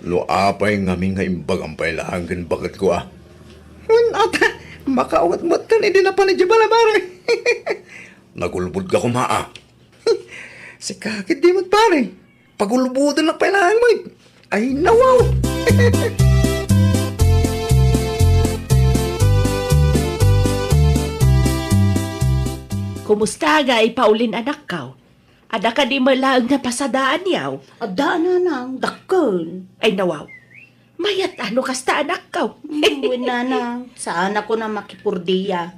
No apay ngamin nga imbagam pay laeng ken baketko a. Wen ata, makaunget met ken idi napan idiay bala, pare. Nagulbod ka koma a. Sika ketdi met, pare. Pagulboden na pay laeng met. Ay, nawaw! Kumusta ngay, Pauline, anakko? Adda kadi met laeng napasadaan yaw? Adda, nanang, dakkel. Ay, nawaw. Mayat a no kasta, anakko. Hmm, wen, nanang, saanakon a makipurdia.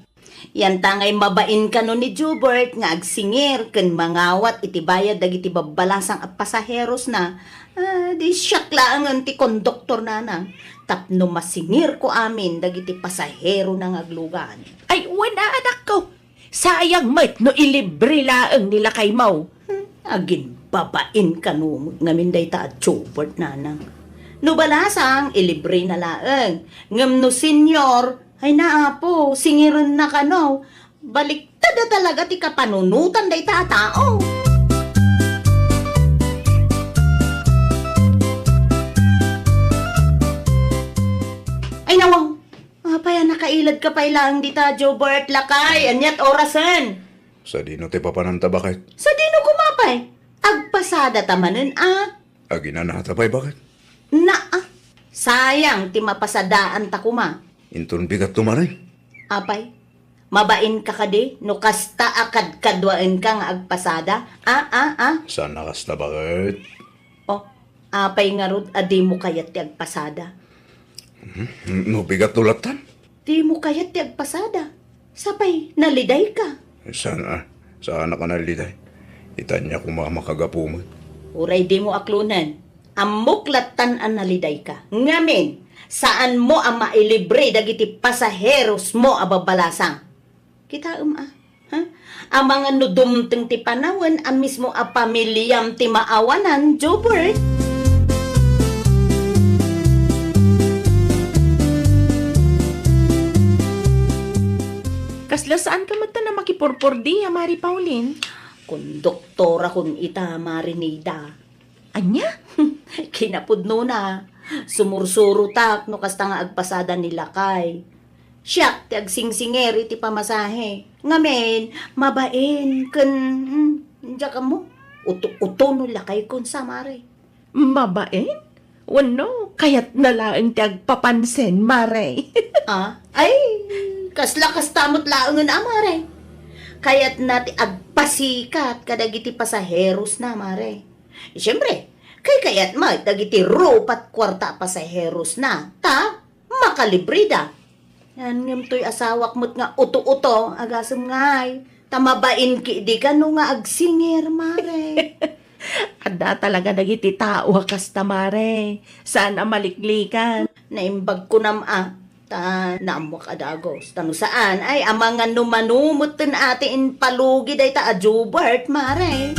Yantangay mabain kano ni Jubert nga agsingir ken mangawat iti bayad dagiti babbalasang a pasaherosna. Ah, di siak laengen ti konduktor, nanang, tapno masingirko amin dagiti pasaherona nga aglugan. Ay, wen a, anakko. Sayang met no ilibre laeng ni lakaymo. Hmm, agin babain kano met ngamin dayta a Jubert, nanang. No balasang, ilibrena laeng. Ngem no senior, ay na, apo, singirenna kano. Baliktad a talaga ti kapanunotan dayta a tao. Ay, nawaw. Apay a nakailadka pay laeng dita, Jobert, lakay? Aniat orasen? Sadino ti papananta, bakit? Sadino koma pay? Agpasadata manen a. Aginanata pay, bakit? Naa, sayang ti mapasadaanta koma. Inton bigatto, mare? Apay, mabainka kadi no kasta a kadkaduaenka nga agpasada? A, a, a? Saan a kasta, bakit? Oh, apay ngarud a dimo kayat ti agpasada? Mhm. No bigatto lattan? Dimo kayat ti agpasada? Sapay, nalidayka. Saan a? Saanak a naliday? Itanya koma makagapu met. Uray dimo aklonen. Ammok lattan a nalidayka. Ngamin, saanmo a mailibre dagiti pasaherosmo a babbalasang. Kitaem a, ha? Amangan no dumteng ti panawen a mismo a pamiliam ti maawanan, Jobert. Kasla saanka met a makipurpordia, Mari Pauline? Konduktorakon ita, Mari Nida. Ania? Kinapudnona, sumursurotak no kasta nga agpasada ni lakay. Siak ti agsingsingir iti pamasahe. Ngamin, mabain ken, hmm, diak ammo. Uto-uto no lakay kon sa, mare. Mabain? Wenno, kayatna laeng ti agpapansin, mare. Ah? Ay, kasla kasta met laengen a, mare. Kayatna ti agpasikat kadagiti pasaherosna, mare. Siempre, kaykayat met dagiti rupat kuarta a pasaherosna, ta makalibreda. Yan ngem toy asawak met nga uto-uto, agasem ngay, ta mabain kidi kano nga agsingir, mare. Adda talaga dagiti tao a kasta, Mare. Saan a maliklikan. Naimbag kunam a. Ta naammoak a dagos. Ta no saan, ay, amangan no mano metten a ti impalugi dayta a Jobert, Mare.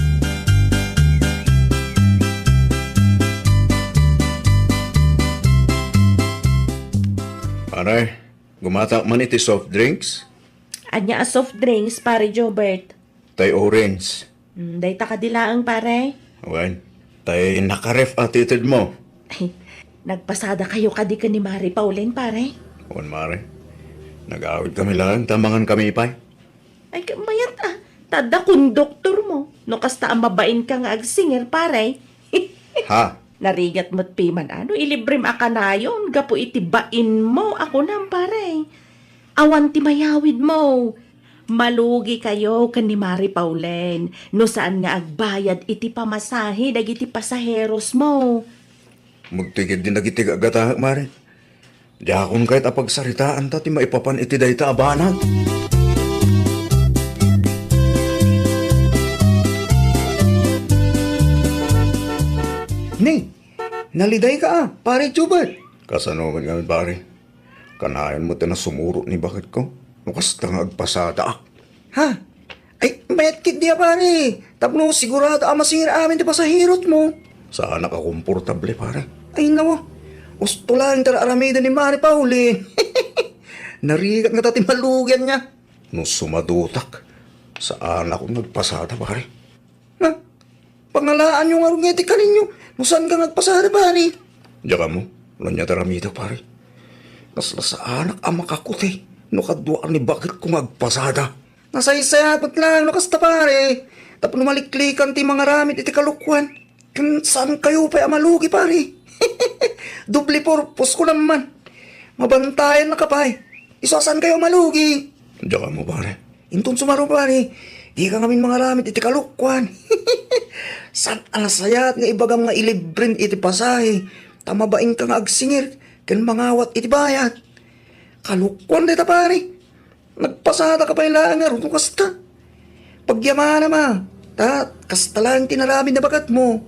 Pare, gumata man iti soft drinks? Ania a soft drinks, Pare Jobert? Tay orange. Mm, dayta kadi laeng, pare? Wen, tay nakaref a titedmo. Ay, nagpasada kayo kadi ken ni Mare Pauline, pare? Wen, Mare. Nag-awid kami laeng ta mangan kami pay. Ay, ket mayat a. Ta adda konduktormo. No kasta a mabain ka nga agsingir, pare. Ha? Narigat met piman, ano, ilibrem a kanayon gapu iti bainmo a kunam, pare. Awan ti mayawidmo. Malugi kayo ken ni Mare Pauline no saan nga agbayad iti pamasahe dagiti pasaherosmo. Magtigid din dagiti gagataek, Mare. Diakon kayat a pagsaritaanta ti maipapan iti dayta a banag. Ni, nalidayka a, Pare Jobert. Kasano met ngamin, pare? Kanayon met a nasumurot ni baketko no kasta nga agpasadaak. Ha? Ay, mayat ketdi a, pare. Tapno sigurado a masingir amin ti pasaherotmo. Saanak a komportable, pare. Ay, nawa. Usto laeng ti ar-aramiden ni Mare Pauline. Narigat ngata ti malugian niya. No sumadutak, saanak nga agpasada, pare. Na, pangalaanyo ngarud nga iti kaninyo, no saan ka nga agpasada, pare. Diak ammo, no ania ti aramidek, pare. Kasla saanak a makakuti no kaduak ni baketko nga agpasada. Nasaysayaat met laeng no kasta, pare, tapno maliklikan ti mangaramid iti kalokuan. Ken saan kayo pay a malugi, pare. Doble purpose ko naman. Mabantayan na ka pay. Isu a saan kayo a malugi. Diak ammo, pare. Inton sumaro, pare, di ka ngamin mangaramid iti kalokuan. Saan a nasayaat nga ibagam nga ilibren iti pasahe, ta mabain ka nga agsingir ken mangawat iti bayad. Kalokuan dayta, pare. Nagpasada ka pay laeng ngarud no kasta. Pagyamanam a, ta kasta laeng ti inaramid ni baketmo.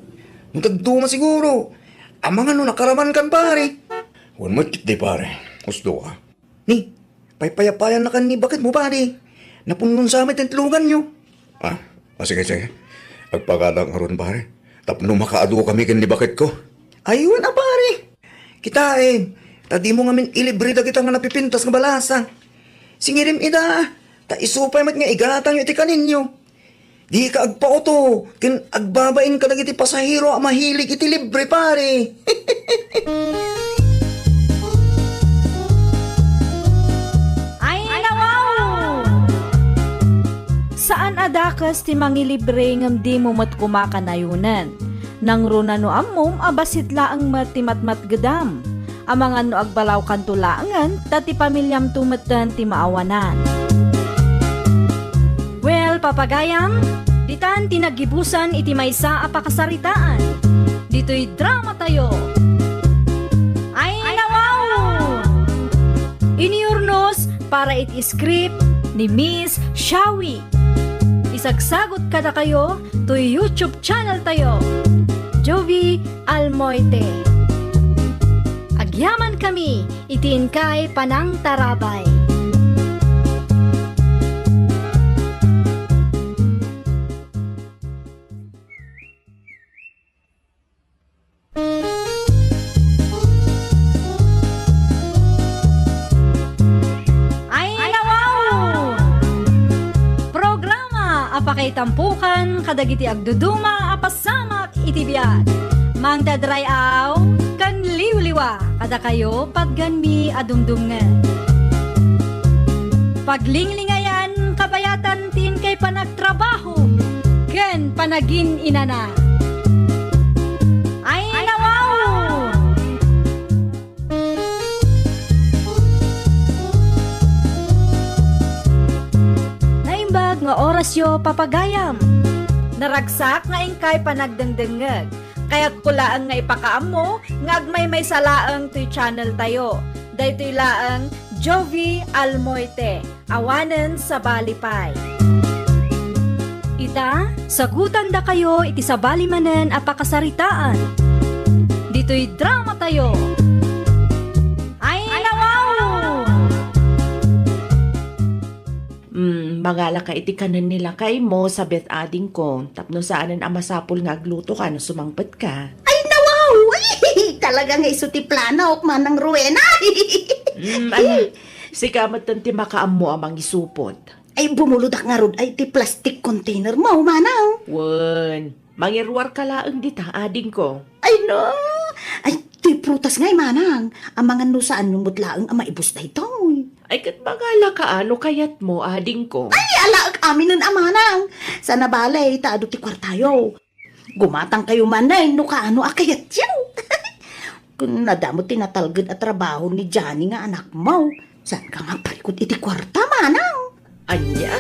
No dadduma siguro, amangan no nakaraman kan, pare. Wen met ketdi, pare. Usto ka. Ni, paypayapayan na kan ni baketmo, pare. Napunnon sa met ti itloganyo. Ah, ah, sige, sige. Agpagadak ngarud, pare. Tapno makaadu kami ken ni baketko. Ay, wen a, pare. Kitaem, ta dimo ngamin ilibre dagita nga napipintas nga balasang. Singirim ida, ta isu pay met nga igatangyo iti kaninyo. Dika agpauto ken agbabain kadagiti pasahero a mahilig iti libre, pare. Ay, nawaw! Saan a dakes ti mangilibre ngem dimo met koma kanayonen. Nangruna no ammom a bassit laeng met ti matmatgedam. Amangan no agbalawkanto laengen ta ti pamiliamto metten ti maawanan. Well, papagayam, ditan ti naggibusan iti maysa a pakasaritaan. Ditoy dramatayo. Ay, nawaw! Iniurnos para iti script ni Miss Shawi. Isagsagot kadakayo toy YouTube channel tayo, Jovi Almoite. Agyaman kami iti inkay panangtarabay. Ay, nawaw! Programa a pakaitampokan kadagiti agduduma a pasamak iti biag. Mangdadray-aw ken liwliwa kadakayo patgenmi a dumdumngeg. Paglinglingayan kabayatan ti inkay panagtrabaho ken panagin-inana. Ay, nawaw! Naimbag nga orasyo, papagayam. Naragsak nga inkay panagdengdengngeg. Kayatko laeng nga ipakaammo nga agmaymaysa laeng toy channel tayo. Daytoy laeng Jovi Almoite, awanen sabali pay. Ita, sagutandakayo iti sabali manen a pakasaritaan. Ditoy dramatayo. Ay, nawaw! Mm, mangalaka iti kanen ni lakaymo, Sabet, adingko, tapno saanen a masapul nga aglutoka no sumangpetka. Ay, nawaw! Ay, talaga nga isu ti planok, Manang Rowena. Mm, ala, sika met ti makaammo a mangisupot. Ay, bumuludak ngarud ay ti plastic container mo, manang. Wen, mangiruarka laeng dita, adingko. Ay, no. Ay, ti prutas ngay, manang. Amangan no saanyo met laeng a maibus daytoy. Ay, ket mangalaka no kayatmo, adingko. Ay, alaek aminen a manang. Sana balay, ta adu ti kuartayo. Gumatangkayo manen no kaano a kayatyo. Kun nadamo ti natalged a trabaho ni Johnny nga anakmo, saanka nga agparikut iti kuarta, manang? Ania?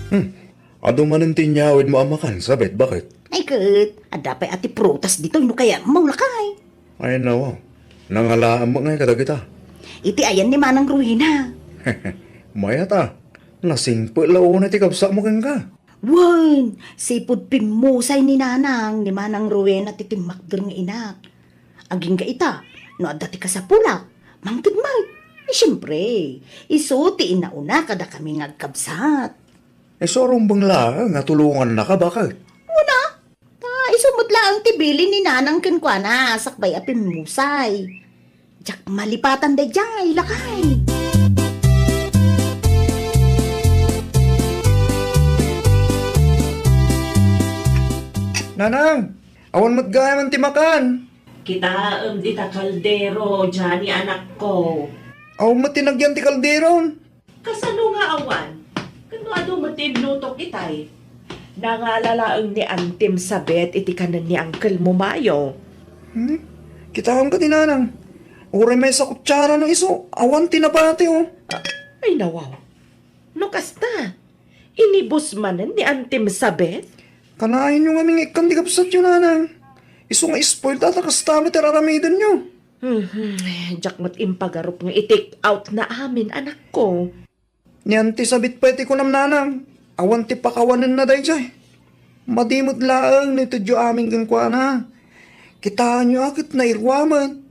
Hmm. Adu manen ti inyawidmo a makan, Sabet, baket? Ay, ket, adda pay a ti prutas ditoy no kayatmo, lakay. Ay, nawa. Nangalaam ngay kadagita. Iti ayan ni Manang Rowena. Mayat a. Nasingpet la unay ti kabsatmo kenka. Wen, sipud pimmusay ni Nanang ni Manang Rowena ti timmakder nga inak. Agingga ita, no adda ti kasapulak, mangted met. Eh, siempre, isu ti inauna kadakami nga agkabsat. Isu a rumbeng laeng a tulongannaka, baket? Una, ta isu met laeng ti bilin ni Nanang kenkuana sakbay a pimmusay. Diak malipatan daydiay, lakay. Nanang, awan met gayam ti makan. Kitaem dita kaldero, Johnny anakko. Awan met ti nagyan ti kalderon. Kasano nga awan? Ket no adu met ti inlutok itay? Nangala laeng ni Antim Sabet iti kanen ni Uncle mo Mayo. Hmm? Kitaem kadi, Nanang. Uray maysa kutsara no isu, awan ti nabati, oh. Ay, nawaw. No kasta, inibus manen ni Antim Sabet? Kanayon yo ngamin nga ikkan ti kabsatyo, Nanang. Isu nga spoiled a ta kasta met ti ar-aramidenyo. Mhm. Diak met impagarup nga i-take out na amin, anakko. Ni Anti Sabit pay ti kunam, Nanang. Awan ti pakawanenna daydiay. Madi met laeng no itedyo amin kenkuana. Kitaenyo a ket nairuamen.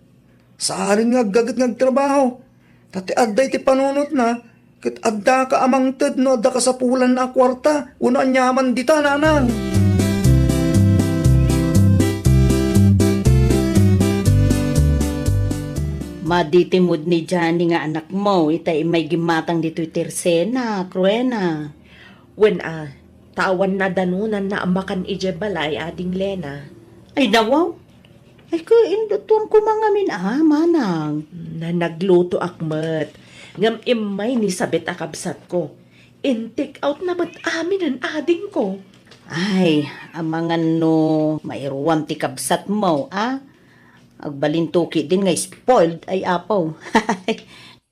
Saanen nga aggaget nga agtrabaho. Ta ti adda iti panunotna, ket addaka a mangted no adda kasapulanna a kuarta wenno aniaman dita, Nanang. Madi ti mood ni Johnny nga anakmo, ita immay gimmatang ditoy tersenak, Rowena. Wen a, ta awan nadanonanna a makan idiay balay, Ading Lena. Ay, nawaw. Ay, kaindutuan ko mangamin a, manang. Na, naglutoak met. Ngem immay ni Sabet a kabsatko. In-take out na met aminen adingko. Ay, amangan no mairuam ti kabsatmo, a? Agbalinto ketdin nga spoiled, ay apo.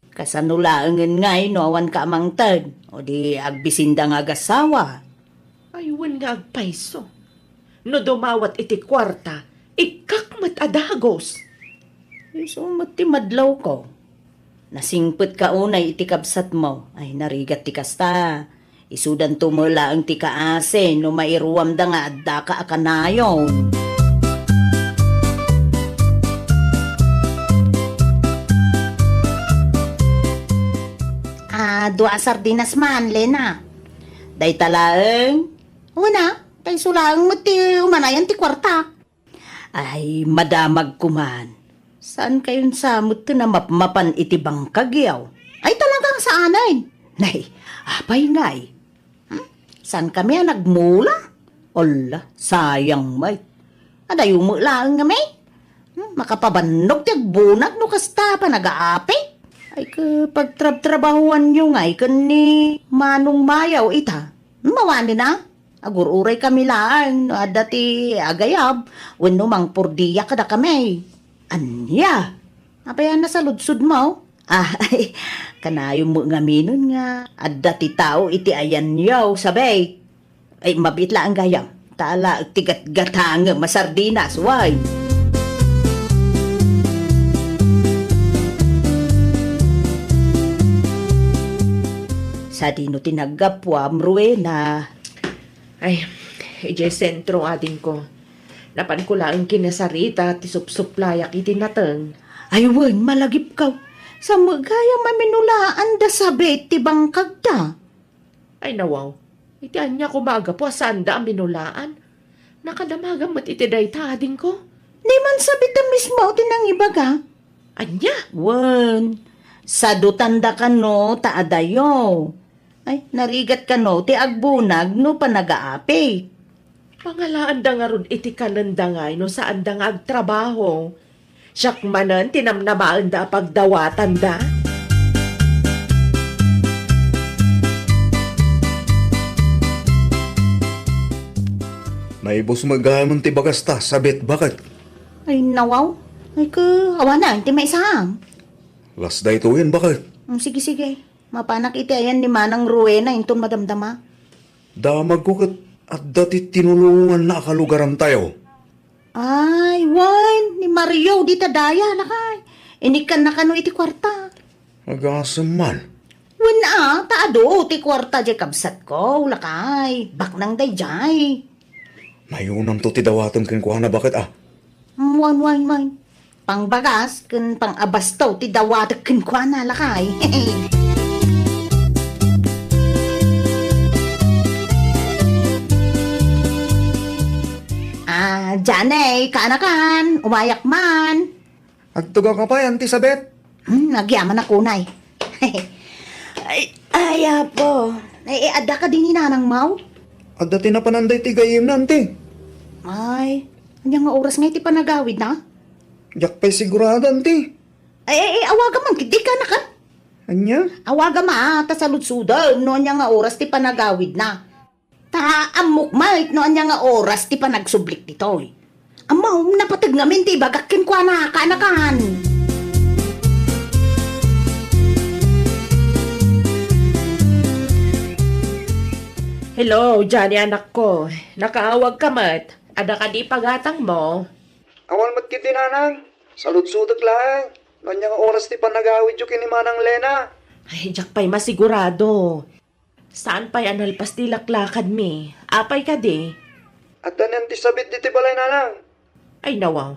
Kasano laengen ngay no awanka a mangted, o di agbisinda nga agassawa? Ay, wen nga agpayso. No dumawat iti kuarta, ikkak met a dagus. Isu met ti madlawko. Nasingpetka unay iti kabsatmo. Ay, narigat ti kasta. Isudanto met laeng ti kaasi no mairuamda nga addaka a kanayon. Ah, dua a sardinas man, Lena. Dayta laeng? Wen a, ta isu laeng met ti umanayan ti kuarta. Ay, madamag koman. Saan kayon sa met ti namapmapan iti bangkagyo? Ay, talagang saanen. Nay, apay ngay? Hmm? Saan kami a nagmula? Ala, sayang met. Adayo met laeng kami. Hmm, makapabannog ti agbunag no kasta panagaapi. Ay, ke, pagtrabtrabahuanyo ngay ken ni Manong Mayaw ita. Hmm, mawanen a? Agur-uray kami laeng no adda ti agayab wenno mangpordia kadakami. Ania? Apay a nasaludsodmo? Ah, kanayon met ngaminen nga adda ti tao iti ayanyo, sabay. Ay, mabiit laeng gayam. Ta ala ti gatgatangem a sardinas, way. Adino ti naggapuam, Rowena? Ay, idiay sentro, adingko. Napanko laeng kinasarita ti supsuplayak iti nateng. Ay wen, malagipko. Sa met gayam a minulaanda sabet ti bangkagda. Ay nawaw, iti ania koma a gapu a saanda a minulaan? Nakadamagam met iti dayta, adingko. Ni man sabet a mismo ti nangibaga. Ania? Wen, sadutanda kano ta adayo. Ay, narigat kano ti agbunag no panagaapi. Pangalaanda ngarud iti kanenda ngay no saanda nga agtrabaho. Siak manen ti namnamaenda a pagdawatanda. Naibus met gayam ti bagasta, sabet, baket. Ay, nawaw. Ay, ke, awanen ti maisang. Las daytoyen, baket. Mm, sige, sige. Mapanak iti ayan ni Manang Rowena inton madamdama. Damagko ket adda ti tinulonganna a kalugarantayo. Ay, wen, ni Mario, dita daya, lakay. Inikkanna kano iti kuarta. Agasem man. Wen a, ta adu ti kuarta diay kabsatko, lakay. Baknang daydiay. Mayunamto ti dawatem kenkuana, baket a. Wen, wen, wen. Pangbagas ken pangabasto ti dawatek kenkuana, lakay. Ah, Janey, kaanakan, umayak man. Agtugawka pay, Anti Sabet? Hmm, agyamanak unay. Ay, ay, apo. Ay, eh, adda kadi ni Nanang Mau? Adda ti napanan daytoy gayyemna, Anti. Ay, ania nga oras nga iti panagawidna? Diak pay sigurado, Anti. Ay, ay, ay, awagam man, ket di kaanakan. Ania? Awagam, ah, ta saludsodem no ania nga oras ti panagawidna. Ta ammok met no ania nga oras ti panagsublik ditoy. Ammom, napateg ngamin ti ibagak kenkuana, kaanakan. Hello, Johnny, anakko. Nakaawagka met. Adda kadi ipagatangmo? Awan met ketdi, Nanang. Saludsodek laeng no ania nga oras ti panagawidyo ken ni Manang Lena. Ay, diak pay masigurado. Saan pay a nalpas ti laklakadmi? Apay kadi? Adda ni Anti Sabet ditoy balay, Nanang. Ay, nawaw.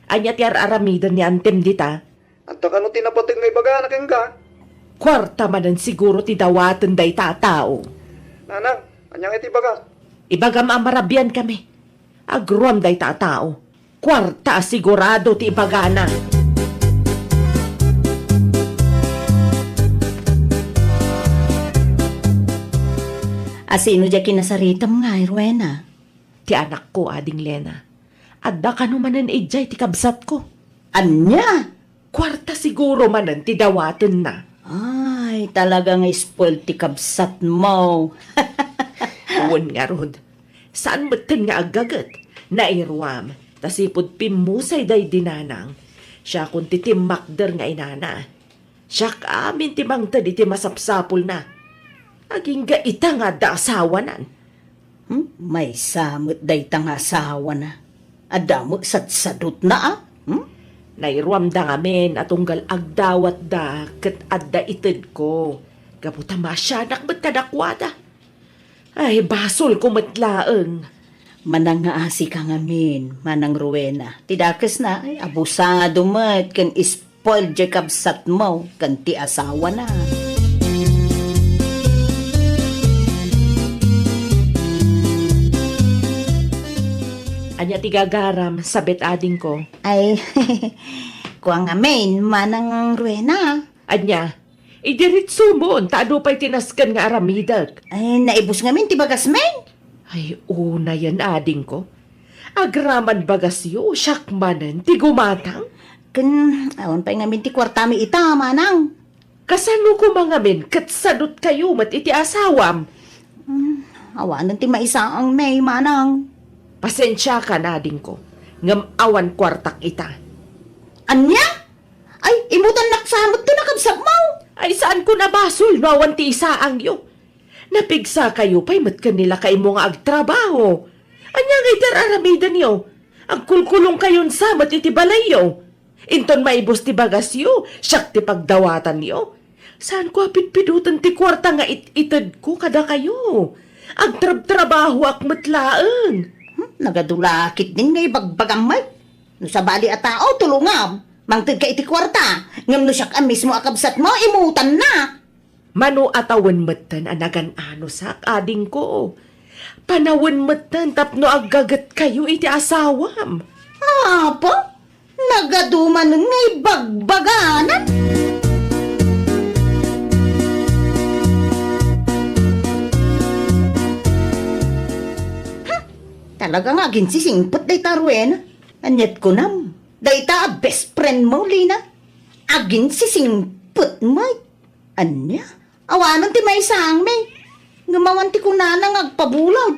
Ania ti ar-aramiden ni Antim dita? Adda kano ti napateg nga ibagana kenka? Kuarta manen siguro ti dawaten dayta a tao. Nanang, ania nga iti ibagak? Ibagam a marabiankami. Agruam dayta a tao. Kuarta a sigurado ti ibagana. A sino diay kinasaritam ngay, Rowena? Ti anakko, Ading Lena. Adda kano manen idiay ti kabsatko. Ania? Kuarta siguro manen ti dawatenna. Ay, talaga nga spoiled ti kabsatmo. Wen ngarud, saan metten nga aggaget. Nairuam, ta sipud pimmusay daydi Nanang. Siakon ti timmakder nga inana. Siak amin ti mangted iti masapsapulna. Agingga ita nga adda asawanan. Hmm? Maysa met dayta nga asawana. Adda met sadsadutna, a? Hmm? Nairuamda ngamin a tunggal agdawatda ket adda itedko. Gapu ta maasianak met kadakuada. Ay, basolko met laeng. Manangngaasika ngamin, Manang Rowena. Ti dakesna, ay, abusado met ken spoiled diay kabsatmo ken ti asawana. Ania ti gagaram, Sabet, adingko? Ay, kua ngamin, Manang Rowena. Ania? Idiretsomon, ta adu pay ti nasken nga aramidek. Ay, naibus ngamin ti bagasmin? Ay, unayen, adingko. Agraman bagasyo, siak manen ti gumatang. Ken, awan pay ngamin ti kuartami ita, manang. Kasano koma ngamin ket sadutkayo met iti asawam? Hmm, awanen ti maisaangmi, manang. Pasensiakan, adingko, ngem awan kuartak ita. Ania? Ay, imutannak sa met ti nakabsatmo. Ay, saanko a basol no awan ti isaangyo. Napigsakayo pay met ken ni lakaymo nga agtrabaho. Ania nga iti ar-aramidenyo? Agkulkulongkayon sa met iti balayyo. Inton maibus ti bagasyo, siak ti pagdawatanyo. Saanko a pitpidoten ti kuarta nga it-itedko kadakayo. Agtrabtrabahoak met laeng. Hmm, nagadu la ketdin nga ibagbagam met. No sabali a tao, tulongam. Mangtedka iti kuarta. Ngem no siak a mismo a kabsatmo, imutanna. Mano a tawen metten a nagan-anosak, adingko. Panawen metten tapno aggagetkayo iti asawam. Apo, nagadu manen nga ibagbaganan. Ha? Talaga nga aginsisingpet dayta a Rowena. Ania't kunam? Dayta a best friend mo, Lina? Aginsisingpet met. Ania? Awanen ti maisangmi. Ngem awan ti kunana nga agpabulag.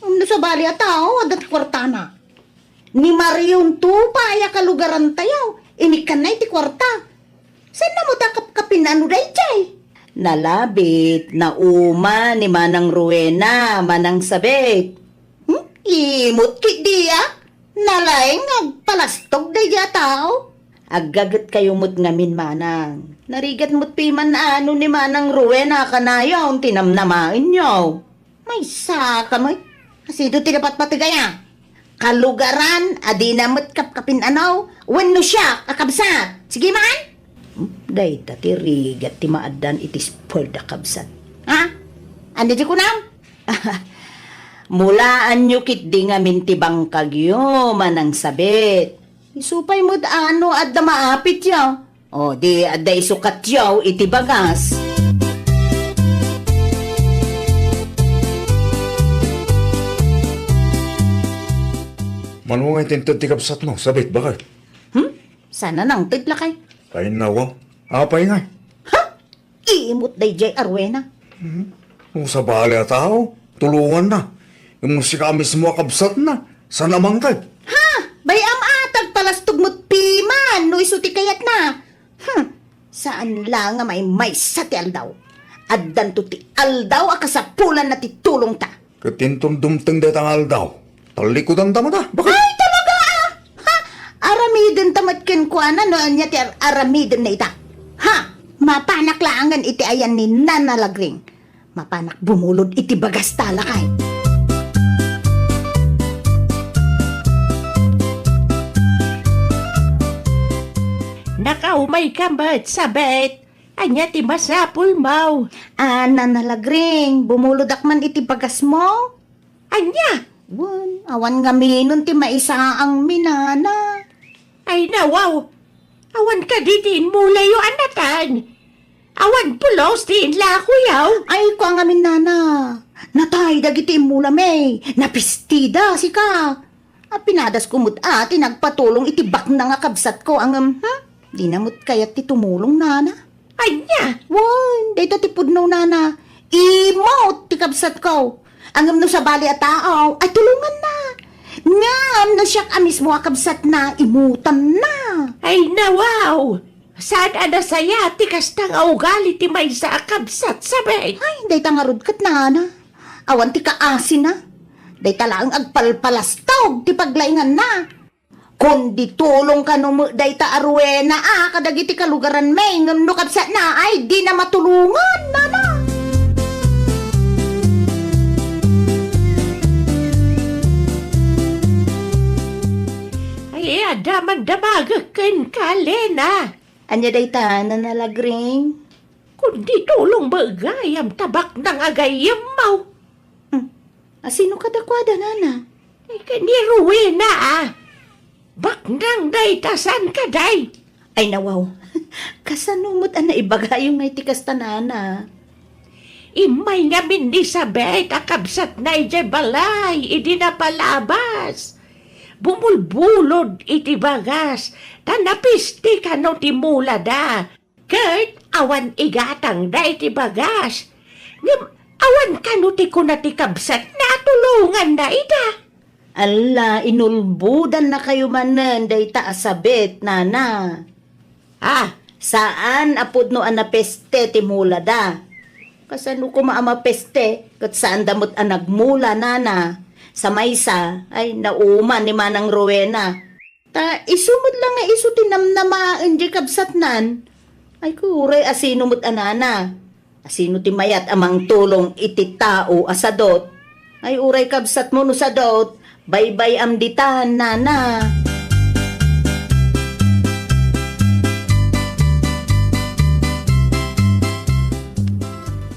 Ngem no sabali a tao, adda ti kuartana. Ni Marion to pay a kalugarantayo, inikkanna iti kuarta. Saanna met a kapkapin-ano daydiay? Nalabit, nauma ni Manang Rowena, Manang Sabet. Hmm? Imot ketdi a? Nalaing nga agpalastog daydiay a tao. Aggagetkayo met ngamin, Manang. Narigat met piman ano ni Manang Rowena kanayon ti namnamaenyo. Maysaka met. Asino ti napatpateg aya? Kalugaran a dina met kapkapin-ano wenno siak a kabsat. Sige man! Hmm, dayta ti rigat ti maaddaan iti spoiled a kabsat. Ha? Ania ti kunam? Mulaanyo ketdi ngamin ti bangkagyo, Manang Sabet. Isu pay met ano adda maapityo. O, di adda isukatyo iti bagas. Mano nga inted ti kabsatmo, Sabet, bakay? Hmm? Saan a nangted, lakay? Ay, nawa. Apay ngay? Ha? Imot daydiay a Rowena. Hmm? No sabali a tao, tulonganna. Ngem no sika mismo a kabsatna, saan a mangted? Ha? Bay-am a ta agpalastog met piman no isu ti kayatna. Hmm. Saan la nga maymaysa ti aldaw. Addanto ti aldaw a kasapulanna ti tulongta. Ket inton dumteng dayta nga aldaw, tallikudanta met a, bakit? Ay, talaga, a! Ha? Aramidenta met kenkuana no ania ti ar-, aramidenna ita. Ha? Mapanak laengen iti ayan ni Nana Lagring. Mapanak bumulod iti bagasta, lakay. Nakaumayka met, Sabet. Ania ti masapulmo? A, Nana Lagring, bumulodak man iti bagasmo? Ania? Wen, awan ngamin ti maisaangmi, Nana. Ay, nawaw. Awan kadi ti immulayo a natay. Awan pulos ti inlakoyo. Ay, kua ngamin, Nana. Natay dagiti immulami. Napistida, sika. A, pinadasko met a ti nagpatulong iti baknang a kabsatko, ngem, hmm? Dina met kayat ti tumulong, Nana. Ania? Wen, dayta ti pudno, Nana. Imot ti kabsatko. Ngem no sabali a tao, ay tulonganna. Ngem no siak a mismo a kabsatna, imutanna. Ay, nawaw! Saan a nasayaat ti kasta nga ugali ti maysa a kabsat, Sabet? Ay, dayta ngarud ket, Nana. Awan ti kaasina. Dayta laeng agpalpalastog ti paglainganna. Kundi tulong kano met dayta a Rowena a kadagiti kalugaranmi, ngem no kabsatna ay dina matulongan, Nana. Ay, adda man damagek kenka, Lena. Ania dayta, Nana Lagring? Kundi tulong met gayam ta baknang a gayyemmo. Hmm. A, sino kadakuada, Nana? Ay, ken ni Rowena, a. Baknang dayta, saan kadi? Ay, nawaw. Kasano met a naibagayo nga iti kasta, Nana? Immay ngamin ni Sabet a kabsatna idiay balay idi napalabas. Bumulbulod iti bagas, ta napiste kano ti mulada. Ket awan igatangda iti bagas. Ngem awan kano ti kuna ti kabsatna a tulonganna ida. Alla, inulbodannakayo manen dayta a Sabet, Nana. Ah, saan a pudno a napeste ti mulada. Kasano koma a mapeste ket saanda met a nagmula, Nana? Sa maysa, ay, nauma ni Manang Rowena. Ta isu met la nga isu ti namnamaen diay kabsatnan. Ay, uray asino met a nana? Asino ti mayat a mangtulong iti tao a sadut? Ay, uray kabsatmo no sadut, baybay-am ditan, nana.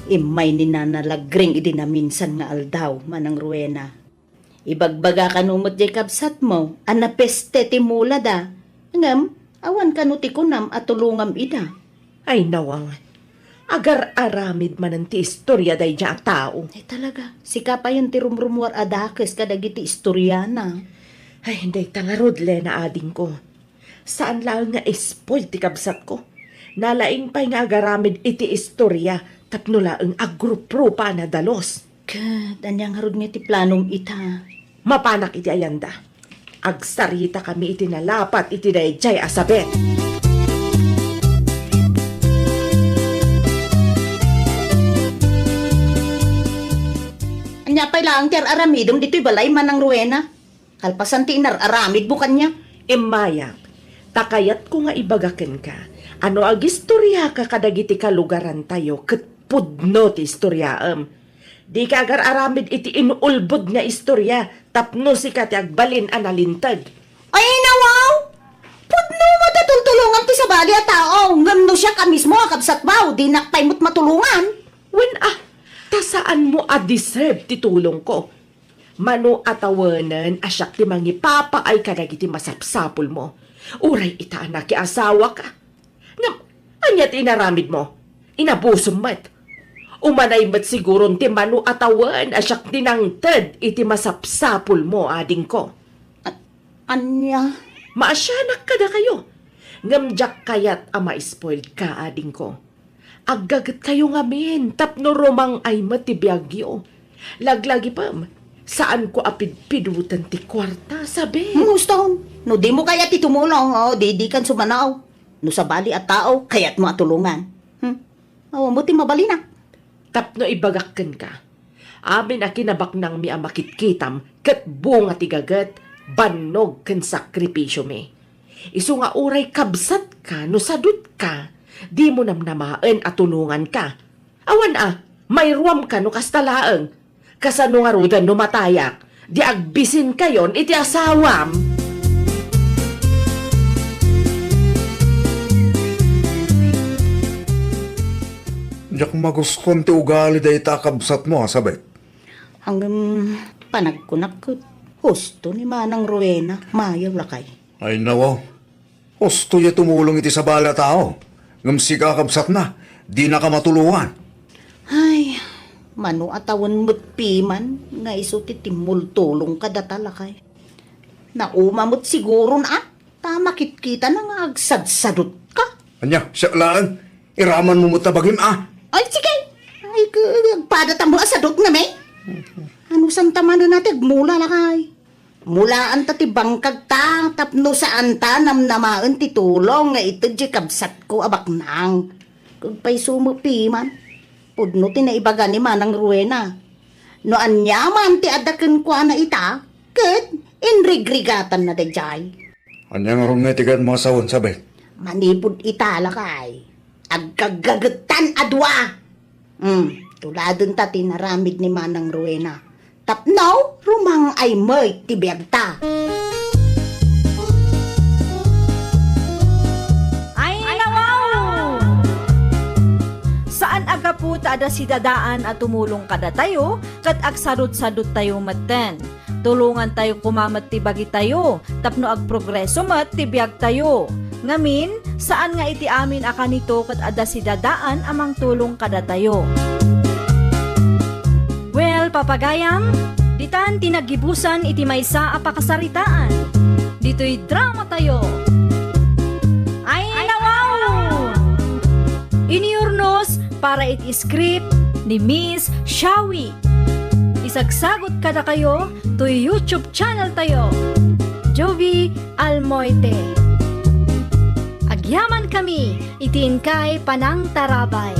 Immay ni Nana Lagring idi naminsan nga aldaw, Manang Rowena. Ibagbaga kano met jay kabsatmo a napeste ti mulada, ngem awan kano ti kunam a tulongam ida. Ay, nawang. Agar-aramid manen ti istoria daydiay a tao. Ay, talaga. Sika payen ti rumrumuar a dakes kadagiti istoriana. Ay, dayta ngarud, Lena, adingko. Saan laeng nga spoiled ti kabsatko. Nalaing pay nga agaramid iti istoria tapno laeng agruprupa a nadalus. Ket ania ngarud nga ti planom ita? Mapanak iti ayanda. Agsaritakami iti nalapat iti daydiay a sabet. Ania pay laeng ti ar-aramidem ditoy balay, Manang Rowena? Kalpasan ti inar-aramidmo kaniak. Immayak, ta kayatko nga ibaga kenka a no agistoriaka kadagiti kalugarantayo ket pudno ti istoriaem. Dika agar-aramid iti inulbod nga istoria tapno sika ti agbalin a nalinteg. Ay, nawaw! Pudno met a tultulongam ti sabali a tao, ngem no siak a mismo a kabsatmo, dinak pay met matulongan. Wen a, ta saanmo a deserve ti tulongko. Mano a tawenen a siak ti mangipapaay kadagiti masapsapulmo. Uray ita a nakiasawaka. Ngem, ania ti inaramidmo? Inabusem met. Umanay met siguron ti mano a tawen a siak ti nangted iti masapsapulmo, adingko. A-, ania? Maasianak kadakayo. Ngem diak kayat a ma-spoiled ka, adingko. Aggagetkayo ngamin tapno rumang-ay met ti biagyo. Laglagipem, saanko a pidpidoten ti kuarta, sabi. Muston, no dimo kayat ti tumulong, o, di dikan sumanaw. No sabali a tao, kayatmo a tulongan. Hmm? Awan mo ti mabalinak. Tapno ibagak kenka, amin a kinabaknangmi a makitkitam ket bunga ti gaget, bannog ken sakripisiomi. Isu nga uray kabsatka no sadutka, dimo namnamaen a tulonganka. Awan a, mairuamka no kasta laeng. Kasano ngaruden no matayak, di agbisinkayon iti asawam? Diak magustuan ti ugali dayta a kabsatmo, a sabet. Ngem panagkunak ket husto ni Manang Rowena, mayaw lakay. Ay, nawaw. Husto ya tumulong iti sabali a tao, ngem sika a kabsatna, dinaka matulongan. Ay, mano a tawen met piman nga isu ti timmultulong kadata, lakay. Nauma met siguron a, ta makitkitana nga agsadsadutka. Ania, siak laeng, iramanmo met ta bagim a. Ay, sige. Ay, k-, agpadatam a sadut ngamin. Ano santa manen a ti agmula, lakay? Mulaanta ti bangkagta tapno saanta namnamaen ti tulong nga ited ti kabsatko a baknang. Ket pay sumepi man, pudno ti naibaga ni Manang Rowena. No aniaman ti adda kenkuana ita, ket inrigrigatanna daydiay. Ania ngarud nga ti kayatmo a sawen, Sabet? Manipud ita, lakay, agkaggagettan a dua. Hmm, tuladenta ti inaramid ni Manang Rowena. Tapno rumang-ay met ti biagta. Ay, nawaw! Saan a gapu ta adda sidadaan a tumulong kadatayo ket agsadutsaduttayo metten. Tulongantayo koma met ti bagitayo tapno agprogreso met ti biagtayo. Ngamin, saan nga iti amin a kanito ket adda sidadaan a mangtulong kadatayo. Well, papagayam, ditan ti naggibusan iti maysa a pakasaritaan. Ditoy dramatayo. Ay, nawaw! Iniurnos para iti script ni Miss Shawi. Isagsagut kadakayo toy YouTube channel tayo, Jovie Almoite. Agyaman kami iti inkay panangtarabay.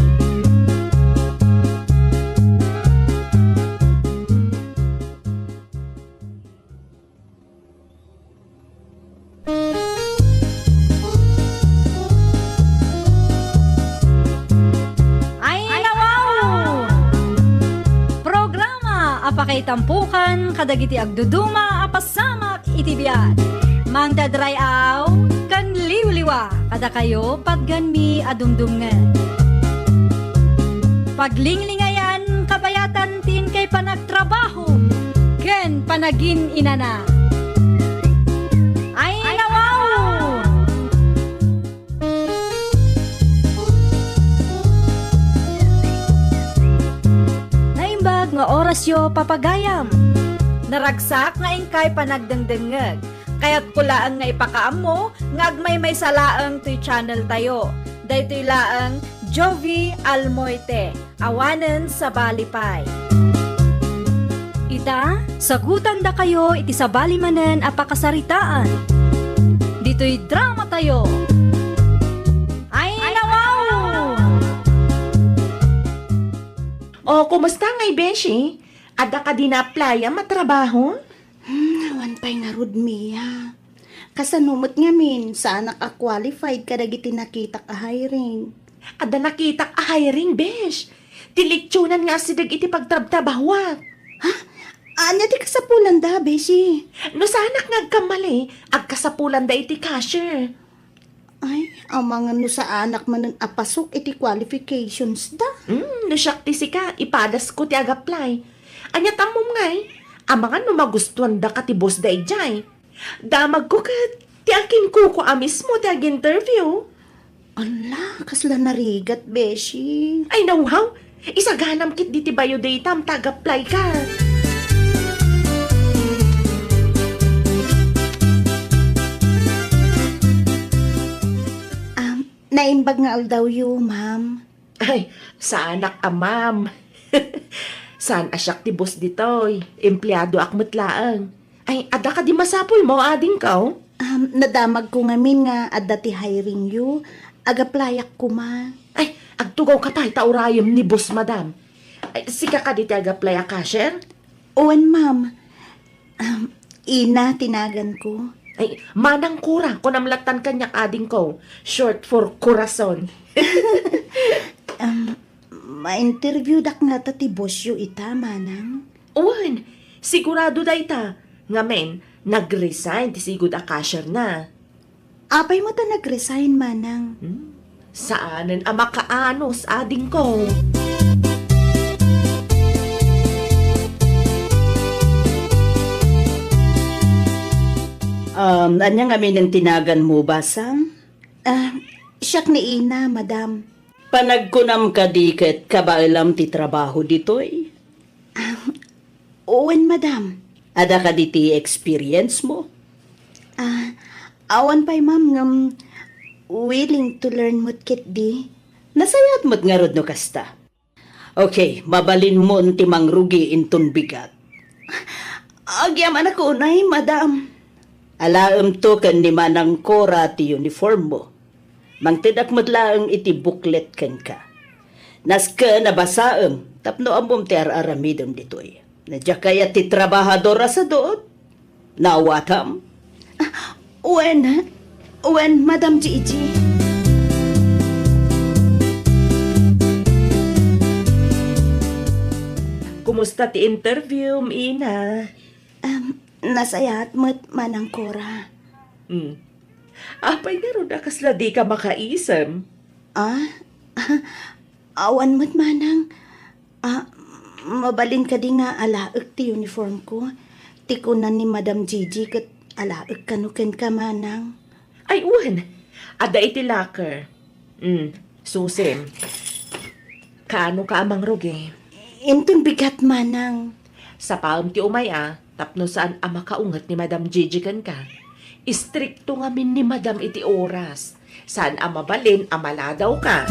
Kaitampukan kadagiti agduduma a pasamak iti biag. Mangted ray-aw ken liwliwa kadakayo patgenmi a dumdumngeg. Paglinglingayan kabayatan ti inkay panagtrabaho ken panagin-inana. Ay, nawaw! Naimbag nga orasyo, papagayam. Naragsak nga inkay panagdengdengngeg. Kayatko laeng nga ipakaammo nga agmaymaysa laeng toy channel tayo. Daytoy laeng Jovie Almoite. Awanen sabali pay. Ita, sagutandakayo iti sabali manen a pakasaritaan. Ditoy drama tayo. Ay, nawaw! O, kumusta ngay, beshi? Adda kadi na-apply-am a trabaho? Hmm, awan pay ngarud, Mia. Kasano met ngamin, saanak a qualified kadagiti nakitak a hiring? Adda nakitak a hiring, besh. Ti leksionan nga asideg iti pagtrabtrabahuak. Ha? Ania ti kasapulanda, beshi? No saanak nga agkammali, agkasapulanda iti cashier. Ay, amangan no saanak manen a pasok iti qualifications da. Hmm, no siak ti sika, ipadasko ti ag-apply. Ania ti ammom ngay? Amangan no magustuandaka ti boss da idiay. Damagko ket ti akinkuko a mismo ti ag-interview. Ala, kasla narigat, beshi. Ay, nawaw! Isaganam ketdi ti bayo datam ta ag-apply ka. Um, naimbag nga aldawyo, ma'am. Ay, saanak a ma'am. Saan a siak ti boss ditoy. Empleadoak met laeng. Ay, adda kadi masapulmo, adingko? Um, nadamagko ngamin nga adda ti hiringyo. Ag-applyak koma. Ay, agtugawka pay ta urayem ni boss, madam. Ay, sika kadi ti ag-apply a cashier? Wen, ma'am. Um, Ina ti naganko. Ay, Manang Cora, kunam lattan kaniak, adingko. Short for corazon. Um, ma-interviewdak ngata ti bossyo ita, Manang? Wen, sigurado dayta. Ngamin, nag-resign ti sigud a cashier na. Apay met a nag-resign, Manang? Hmm? Saanen a makaanus, adingko. Um, ania ngamin ti naganmo, basang? Ah, siak ni Ina, madam. Panagkunam kadi ket kabaelam ti trabaho ditoy? Ah, wen, madam. Adda kadi ti experience mo? Ah, awan pay, ma'am, ngem willing to learn met ketdi. Nasayaat met ngarud no kasta. Okay, mabalinmon ti mangrugi inton bigat. Agyamanak unay, madam. Alaemto ken ni Manang Cora ti uniform mo. Mangtedak met laeng iti booklet kenka. Nasken a basaem tapno ammom ti ar-aramidem ditoy. Diak kayat ti trabahador a sadut. Naawatam? Ah, wen, wen, Madam Gigi. Kumusta ti interview, Ina? Um, nasayaat met, Manang Cora. Hmm. Apay ngarud a kasla dika makaisem? Ah? Awan met, Manang. Ah, mabalin kadi nga alaek ti uniform ko? Ti kunan ni Madam Gigi ket alaek kano kenka, Manang. Ay, wen. Adda iti locker. Mm, susim. Kaano ka a mangrugi? Inton bigat, Manang. Sapaem ti umay a, tapno saan a makaunget ni Madam Gigi kenka. Istrikto ngamin ni Madam iti oras. Saan a mabalin a maladaw ka.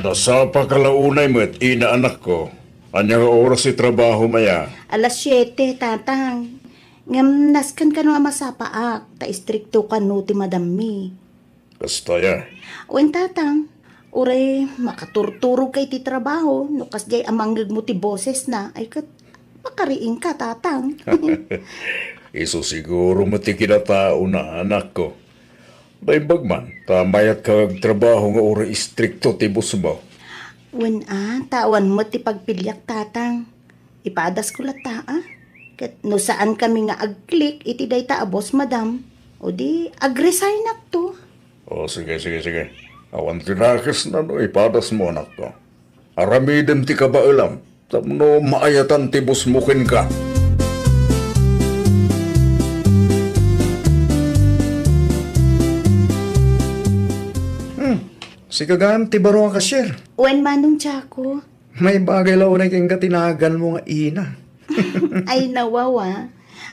Nasapa ka la unay met, Ina, anakko. Ania nga oras ti trabahom aya? Alas siete, Tatang. Ngem nasken kano a masapaak, ta istrikto kano ti madammi. Kasta aya? Wen, Tatang. Uray makaturturogka iti trabaho, no kasdiay a mangngegmo ti bosesna, ay ket makariingka, Tatang. Isu siguro met ti kinataona, anakko. Naimbag man, ta mayat ka agtrabaho nga uray istrikto ti boss mo. Wen a, ta awan met ti pagpiliak, Tatang. Ipadasko latta a. Ket no saan kami nga ag-click iti dayta a boss, madam, o di agresignak to. O, sige, sige, sige. Awan ti nakes na no ipadas mo, anakko. Aramidem ti kabaelam tapno maayatan ti boss mo kenka. Hmm, sika gayam ti baro a cashier. Wen, Manong Jaco. May bagay la unay kenka ti naganmo nga ina. Ay, nawawa.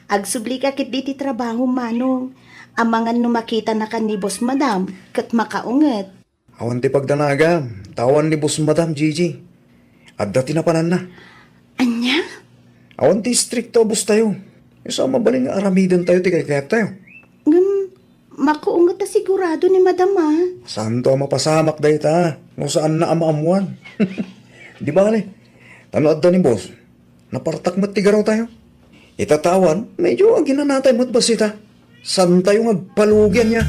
Agsublika ketdi ti trabaho, Manong. Amangan no makitanakan ni Boss Madam, ket makaunget. Awan ti pagdanagam, ta awan ni Boss Madam, Gigi. Adda ti napananna. Ania? Awan ti istrikto a boss tayo. Isu a mabalin nga aramiden tayo ti kaykayattayo. Ngem, makuunget a sigurado ni Madam a. Santo a mapasamak dayta, no saanna a maammuan. Di bale, ta no adda ni boss, napartak met ti garaw tayo. Ita ta awan, medyo aginanatay met bassit a. Saantayo nga agpalugi ania.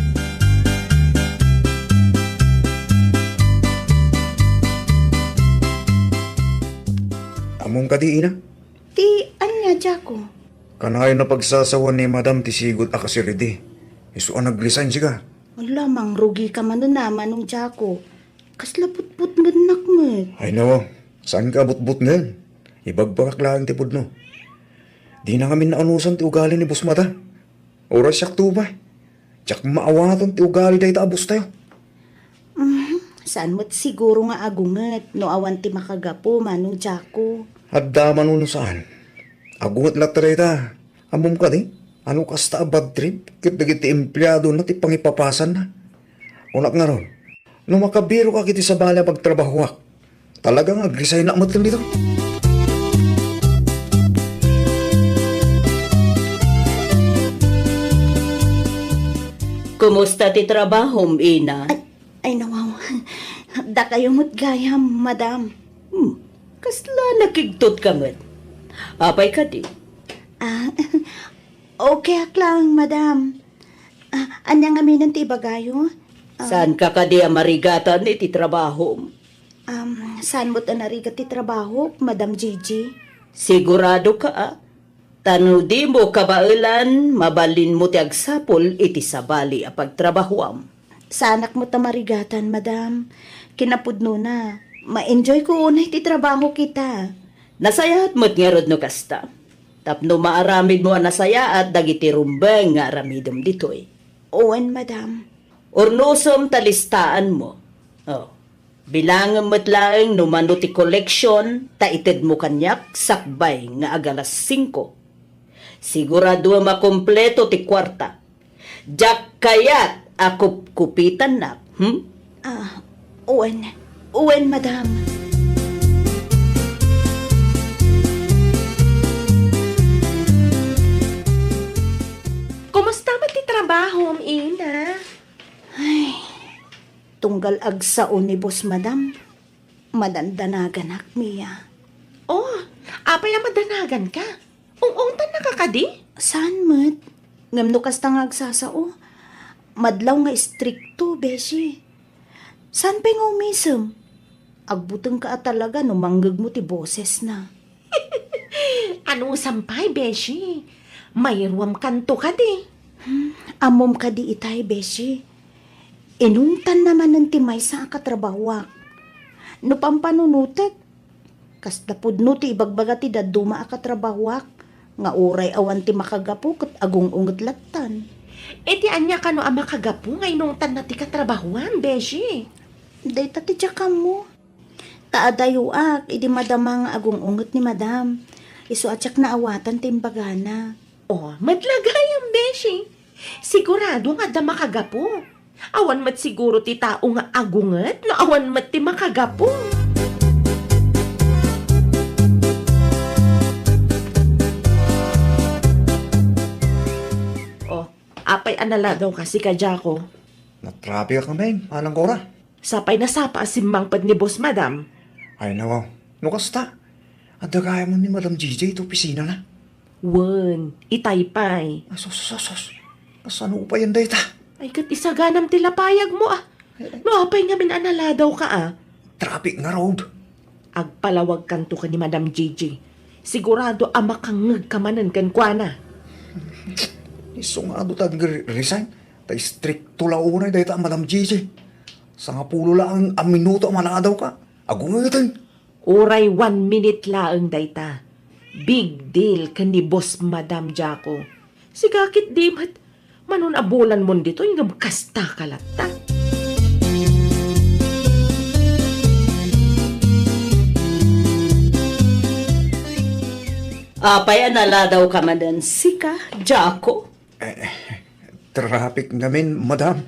Ammom kadi, ina? Ti ania, Jaco? Kanayon a pagsasawen ni Madam ti sigud a cashier idi. Isu a nag-resign sika. Ala, mangrugika manen a, Manong Jaco. Kasla butbutngennak met. Ay, nawa, saanka a butbutngen? Ibagbagak laeng ti pudno. Dina ngamin naanusan ti ugali ni Boss Madam. Uray siak to pay. Diak maawaten ti ugali dayta a boss tayo. Mhm, saan met siguro nga agunget no awan ti makagapu, Manong Jaco. Adda man no saan. Agunget latta dayta. Ammom kadi, a no kasta a bad trip ket dagiti empleadona ti pangipapasanna. Kunak ngarud, no makabiroka iti sabali a pagtrabahoak, talaga nga agresignak met ken dito. Kumusta ti trabahom, ina? Ay, ay, nawaw. Dakayo met gayam, madam. Hmm, kasla nakigtot ka met. Apay kadi? Ah, okay ak lang, madam. Ah, ania ngamin ti ibagayo? Ah, saan ka kadi a marigatan iti trabahom? Um, saan met a narigat ti trabahok, Madam Gigi? Sigurado ka, a? Ta no dimo kabaelan, mabalinmo ti agsapul iti sabali a pagtrabahoam. Saanak met a marigatan, madam. Kinapudnona, ma-enjoy ko unay ti trabaho kita. Nasayaat met ngarud no kasta. Tapno maaramidmo a nasayaat dagiti rumbeng nga aramidem ditoy. Wen, madam. Urnosem ta listaanmo. Oh. Bilangem met laeng no mano ti koleksion ta itedmo kaniak sakbay nga agalas singko. Siguradoem a kompleto ti kuarta. Diak kayat a kupkupitannak, hmm? Ah, wen. Wen, madam. Kumusta met ti trabahom, ina? Ay, tunggal agsao ni Boss Madam, madandanaganak, Mia. Oh, apay a madanaganka? Ung-ungtannaka kadi? Saan met? Ngem no kasta nga agsasao, madlaw nga istrikto, beshi. Saan pay nga umisem? Agbutengka a talaga no mangngegmo ti bosesna. Anusam pay, beshi? Mairuamkanto kadi? Hmm, ammom kadi itay, beshi? Inungtanna manen ti maysa a katrabahoak. No pampanunotek, kasla pudno ti ibagbaga ti dadduma a katrabahoak nga uray awan ti makagapu ket agung-unget lattan. Iti ania kano a makagapu nga inungtanna ti katrabahoam, beshi? Dayta ti diak ammo. Ta adayoak idi madama nga agung-unget ni madam. Isu a diak naawatan ti imbagana. Oh, met la gayam, beshi. Sigurado nga adda makagapu. Awan met siguro ti tao nga agunget no awan met ti makagapu. Oh, apay a naladawka, sika, Jaco? Natrapikak ngamin, Manang Cora. Sapay nasapa a simmangpet ni Boss Madam. Ay, nawaw. No kasta, adda gayam ni Madam G J iti opisinana. Wen, itay pay. Ay, sus, sus, sus, sus. Kasano payen dayta? Ay, ket isaganam ti lapayagmo, a. No apay ngamin a naladawka, a? Traffic ngarud. Agpalawagkanto ken ni Madam Gigi. Sigurado a makangngegka manen kenkuana. Isu nga adu ta agre-, resign. Ta istrikto la unay dayta a Madam Gigi. Sangapulo laeng a minuto a maladawka. Agungeten. Uray one minute laeng dayta. Big deal ken ni Boss Madam Jaco. Sika ketdi met, mano a bulanmon ditoy ngem kastaka latta. Apay a naladawka manen sika, Jaco? Eh, traffic ngamin, madam.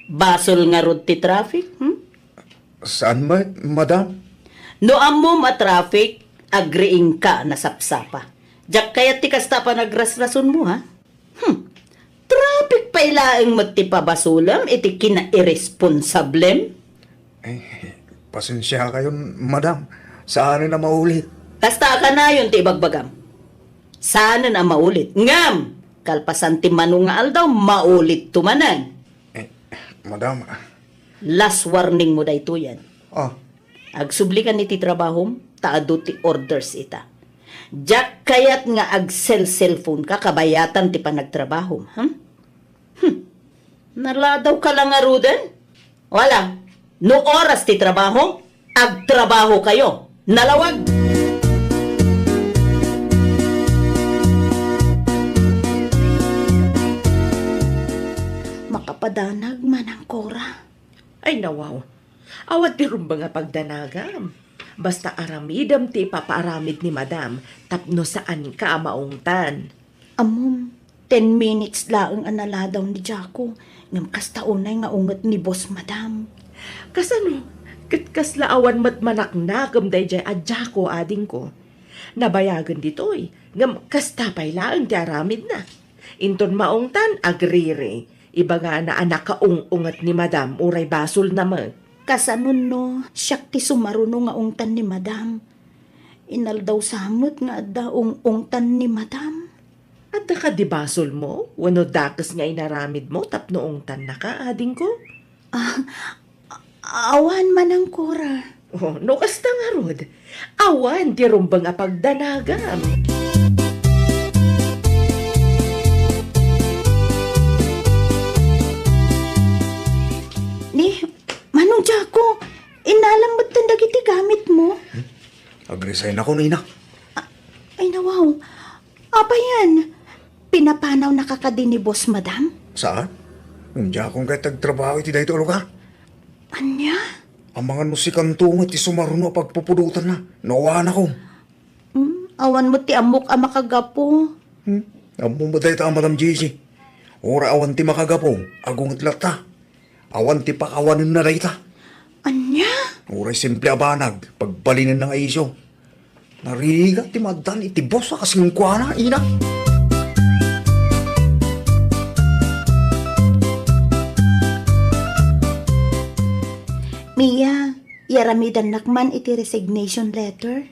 Basol ngarud ti traffic, hmm? Saan met, madam? No ammom a traffic, agriingka a nasapsapa. Diak kayat ti kasta a panagrasrasonmo, ha? Hmm. Traffic pay laeng met ti pabasolem iti kinairesponsablem? Eh, pasensiakayon, madam. Saanen a maulit. Kasta a kanayon ti ibagbagam. Saanen a maulit. Ngem, kalpasan ti mano nga aldaw, maulitto manen. Eh, madam. Last warningmo daytoyen. Ah. Agsublikan iti trabahom, ta adu ti orders ita. Diak kayat nga agsel-cellphone ka kabayatan ti panagtrabahom, hmm? Hmm. Naladawka la ngaruden? Wala. No oras ti trabaho, agtrabahokayo. Nalawag! Makapadanag, Manang Cora. Ay, nawaw. Awan ti rumbeng a pagdanagam. Basta aramidem ti ipapaaramid ni Madam tapno saanka a maungtan. Ammom, ten minutes laeng a naladaw ni Jaco, ngem kasta unay nga unget ni Boss Madam. Kasano? Ket kasla awan met manaknakem daydiay a Jaco, adingko. Nabayagen ditoy, ngem kasta pay laeng ti aramidna. Inton maungtan, agriri. Ibagana a nakaung-unget ni Madam uray basolna met. Kasano no siak ti sumaruno nga ungtan ni Madam? Inaldaw sa met nga adda ung-ungtan ni Madam. Adda kadi basolmo wenno dakes nga inaramidmo tapno ungtannaka, adingko? Ah, a-, awan, Manang Cora. Oh, no kasta ngarud, awan ti rumbeng a pagdanagam. Ni, Manong Jaco, innalam metten dagiti gamitmo? Hmm? Agresign ako, Nina. A-, ay, nawaw. Apayen? Pinapanawnaka kadi ni Boss Madam? Saan? Diakon kayat agtrabaho iti daytoy a lugar. Ania? Amangan no sikanto met ti sumaruno a pagpupudotanna, no awanakon. Hmm, awan met ti ammok a makagapu. Hmm? Ammom met dayta a Madam Gigi. Uray awan ti makagapu, agunget latta. Awan ti pakawanenna dayta. Ania? Uray simple a banag, pagbalinenna nga isyu. Narigat ti maaddan iti boss a kas kenkuana, Ina. Mia, iyaramidannak man iti resignation letter?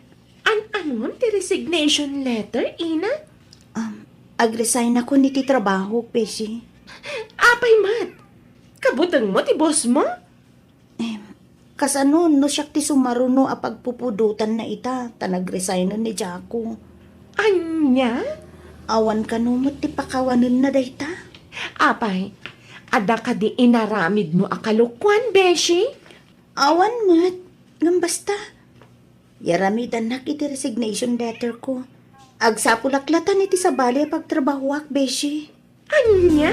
An-anon ti resignation letter, Ina? Um, agresignakon iti trabahok, Beshi. Apay met? Kabutengmo ti boss mo? Em, kasano no siak ti sumaruno a pagpupudotanna ita, ta nagresignen ni Jaco? Ania? Awan kano met ti pakawanenna dayta? Apay, adda kadi inaramidmo a kalokuan, Beshi? Awan met, ngem basta. Yaramidannak iti resignation letter ko. Agsapulak latta iti sabali a pagtrabahoak, Beshi. Ania?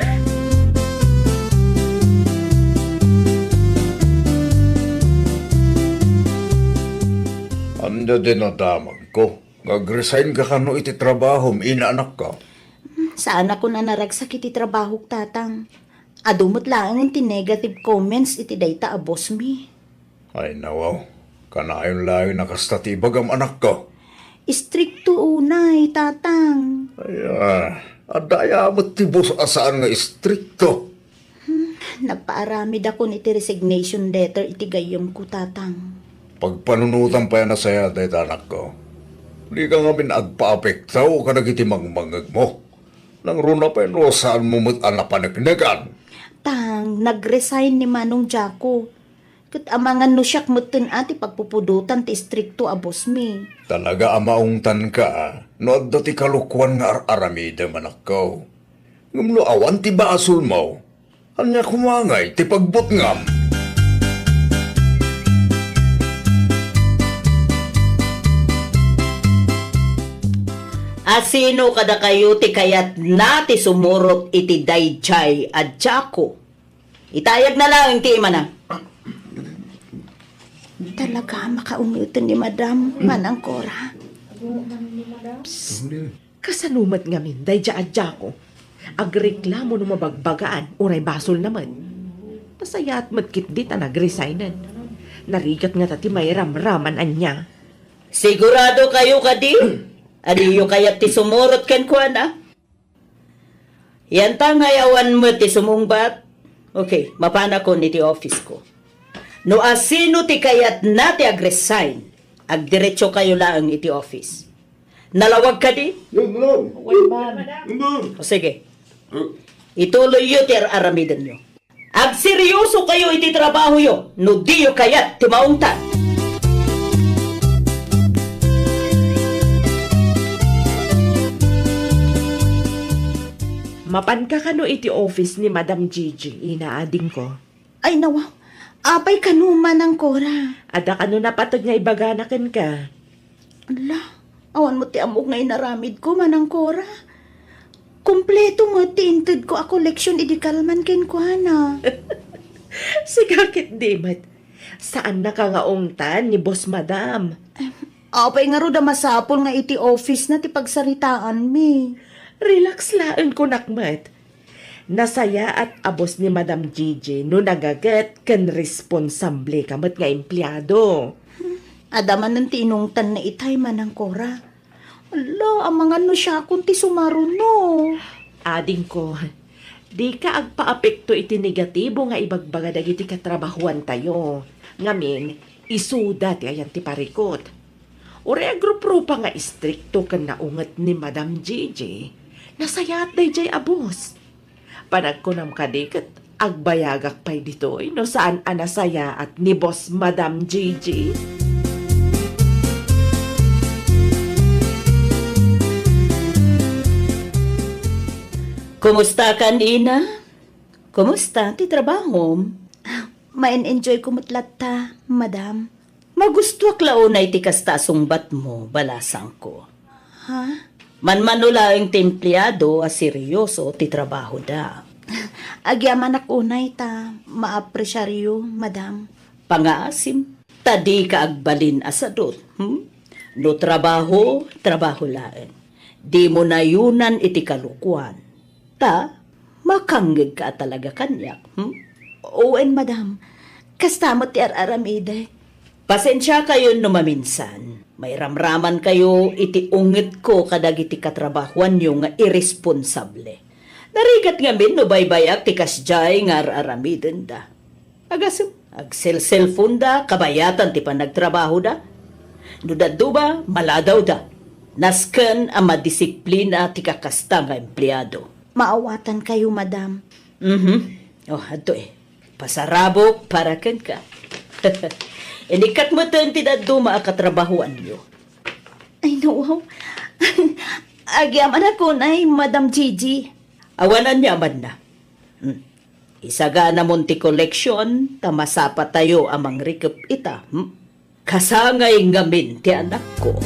Ania dinadamagko? Nga agresign ka kano iti trabahom, ina anakko? Saanakon a naragsak iti trabahok, Tatang. Adu met laengen ti negative comments iti dayta a boss mi. Ay, nawaw. Kanayon laeng a kasta ti ibagam, anakko. Istrikto unay, Tatang. Ay, ah, adda aya met ti boss a saan nga istrikto. Hmm, nagpaaramidakon iti resignation letter iti gayyemko, Tatang. Pagpanunotam pay a nasayaat dayta, anakko. Dika ngamin agpaapekto kadagiti mangmangngegmo. Nangruna pay no saanmo met a napaneknekan. Tang, nag-resign ni Manong Jaco. Ket amangan no siak metten a ti pagpupudotan ti istrikto a bossmi. Talaga a maungtanka no adda ti kalokuan nga ar-aramidem, anakko. Ngem no awan ti basolmo, ania koma ngay ti pagbutngam? A sino kadakayo ti kayatna ti sumurot iti daydiay a Jaco? Itayagna laeng ti imana. Talaga a makaungeten ni Madam, Manang Cora. Psst. Kasano met ngamin daydiay a Jaco? Agreklamo no mabagbagaan, uray basolna met. Nasayaat met ketdi ta nagresignen. Narigat ngata ti mairamraman ania. Sigurado kayo kadi? Adiyo kayat ti sumurot kenkuana? Yantangay awan met ti sumungbat. Okay, mapanakon iti office ko. No asino ti kayatna ti agresign, agdiretso kayo laeng iti office. Nalawag kadi? Yes, madam. Yes, madam. O sige. Ituloyyo ti ar-aramidenyo. Agseryoso kayo iti trabahoyo no diyo kayat ti maungtan. Mapanka kano iti office ni Madam Gigi, ina, adingko? Ay, nawaw. Apay kano, Manang Cora? Adda kano napateg nga ibagana kenka? Ala, awan met ti ammok nga inaramidko, Manang Cora. Kompleto met ti intedko a koleksion idi kalman kenkuana. Sika ketdi met. Saannaka nga ungtan ni Boss Madam. Em, apay ngarud a masapul nga iti office na ti pagsaritaanmi? Relax laeng kunak met. Nasayaat a boss ni Madam Gigi no nagaget ken responsable ka met nga empleado. Adda manen ti inungtanna itay, Manang Cora. Ala, amangan no siakon ti sumaruno. Adingko, dika agpaapekto iti negatibo nga ibagbaga dagiti katrabahoantayo. Ngamin, isuda ti ayan ti parikut. Uray agruprupa nga istrikto ken naunget ni Madam Gigi, nasayaat daydiay a boss. Panagkunam kadi ket agbayagak pay ditoy no saan a nasayaat ni Boss Madam Gigi? Kumusta kan, ina? Kumusta ti trabahom? Ma-enjoy ko met latta, madam. Magustuak la unay ti kasta a sungbatmo, balasangko. Ha? Manmano laeng ti empleado a seryoso ti trabahoda. Agyamanak unay ta maapresiaryo, madam. Pangaasim, ta dika agbalin a sadut, hmm? No trabaho, trabaho laeng. Dimo nayunan iti kalokuan. Ta, makangngegka a talaga kaniak, hmm? Wen, madam. Kasta met ti ar-aramidek. Pasensiakayon no maminsan. Mairamramankayo iti ungetko kadagiti katrabahoanyo nga iresponsable. Narigat ngamin no baybay-ak ti kasdiay nga ar-aramidenda. Agasem, agselselfonda, kabayatan ti panagtrabahoda. No dadduma, maladawda. Nasken a madisiplina ti kakasta nga empleado. Maawatankayo, madam. Mhm. Oh, adto eh. Pasarabok para kenka. Inikkat metten ti dadduma a katrabahoanyo. Ay, no, wow. Agyamanak unay, Madam Gigi. Awan aniamanna. Hmm. Isaganamon ti koleksion, ta masapatayo a mangrikep ita, hmm? Kasangay ngamin ti anakko.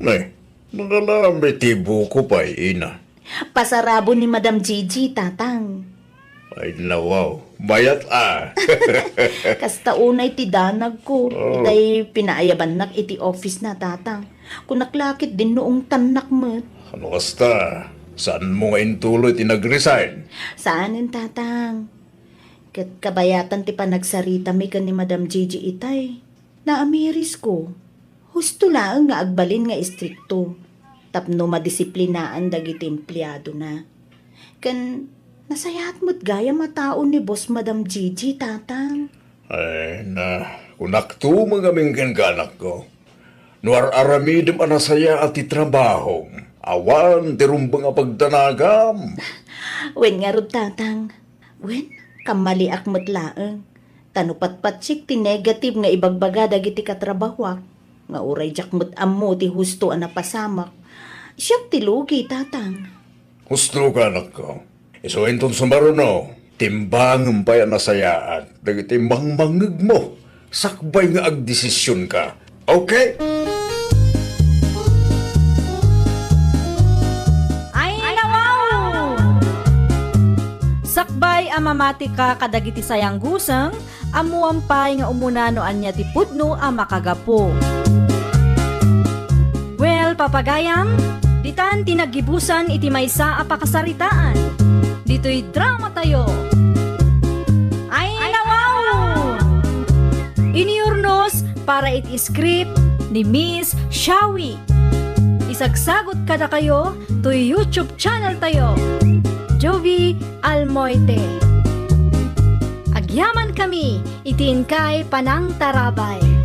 Nay, nangalam iti buko pay, ina. Pasarabo ni Madam Gigi, tatang. Ay, nawaw. Mayat a. Kasta unay ti danagko. Oh. Itay pinaayabannak iti office na, tatang. Kunak la ket dinno ungtannak met. Ano kasta? Saanmo nga intuloy ti nag-resign? Saanen, tatang. Ket kabayatan ti panagsaritami ken ni Madam Gigi itay. Naamirisko. Husto laeng nga agbalin nga istrikto tapno madisiplinaan dagiti empleadona. Ken nasayaat met gayam a tao ni Boss Madam Gigi, tatang. Ay, na, kunakto met ngamin kenka, anakko. No ar-aramidem a nasayaat ti trabahom, awan ti rumbeng a pagdanagam. Wen ngarud, Tatang. Wen, kammaliak met laeng. Ta no patpatsik ti negative nga ibagbaga dagiti katrabahuak, nga uray diak met ammo ti husto a napasamak, siak ti lugi, Tatang. Husto ka, anakko. Isu inton sumaruno, timbangem pay a nasayaat dagiti mangmangngegmo sakbay nga agdesisionka. Okay? Ay, nawaw! Sakbay a mamatika kadagiti sayangguseng, ammuam pay nga umuna no ania ti pudno a makagapu. Well, papagayam, ditan ti naggibusan iti maysa a pakasaritaan. Ditoy dramatayo. Ay, nawaw! Iniurnos para iti script ni Miss Shawi. Isagsagot kadakayo toy YouTube channel tayo, Jovi Almoite. Agyaman kami iti inkay panangtarabay.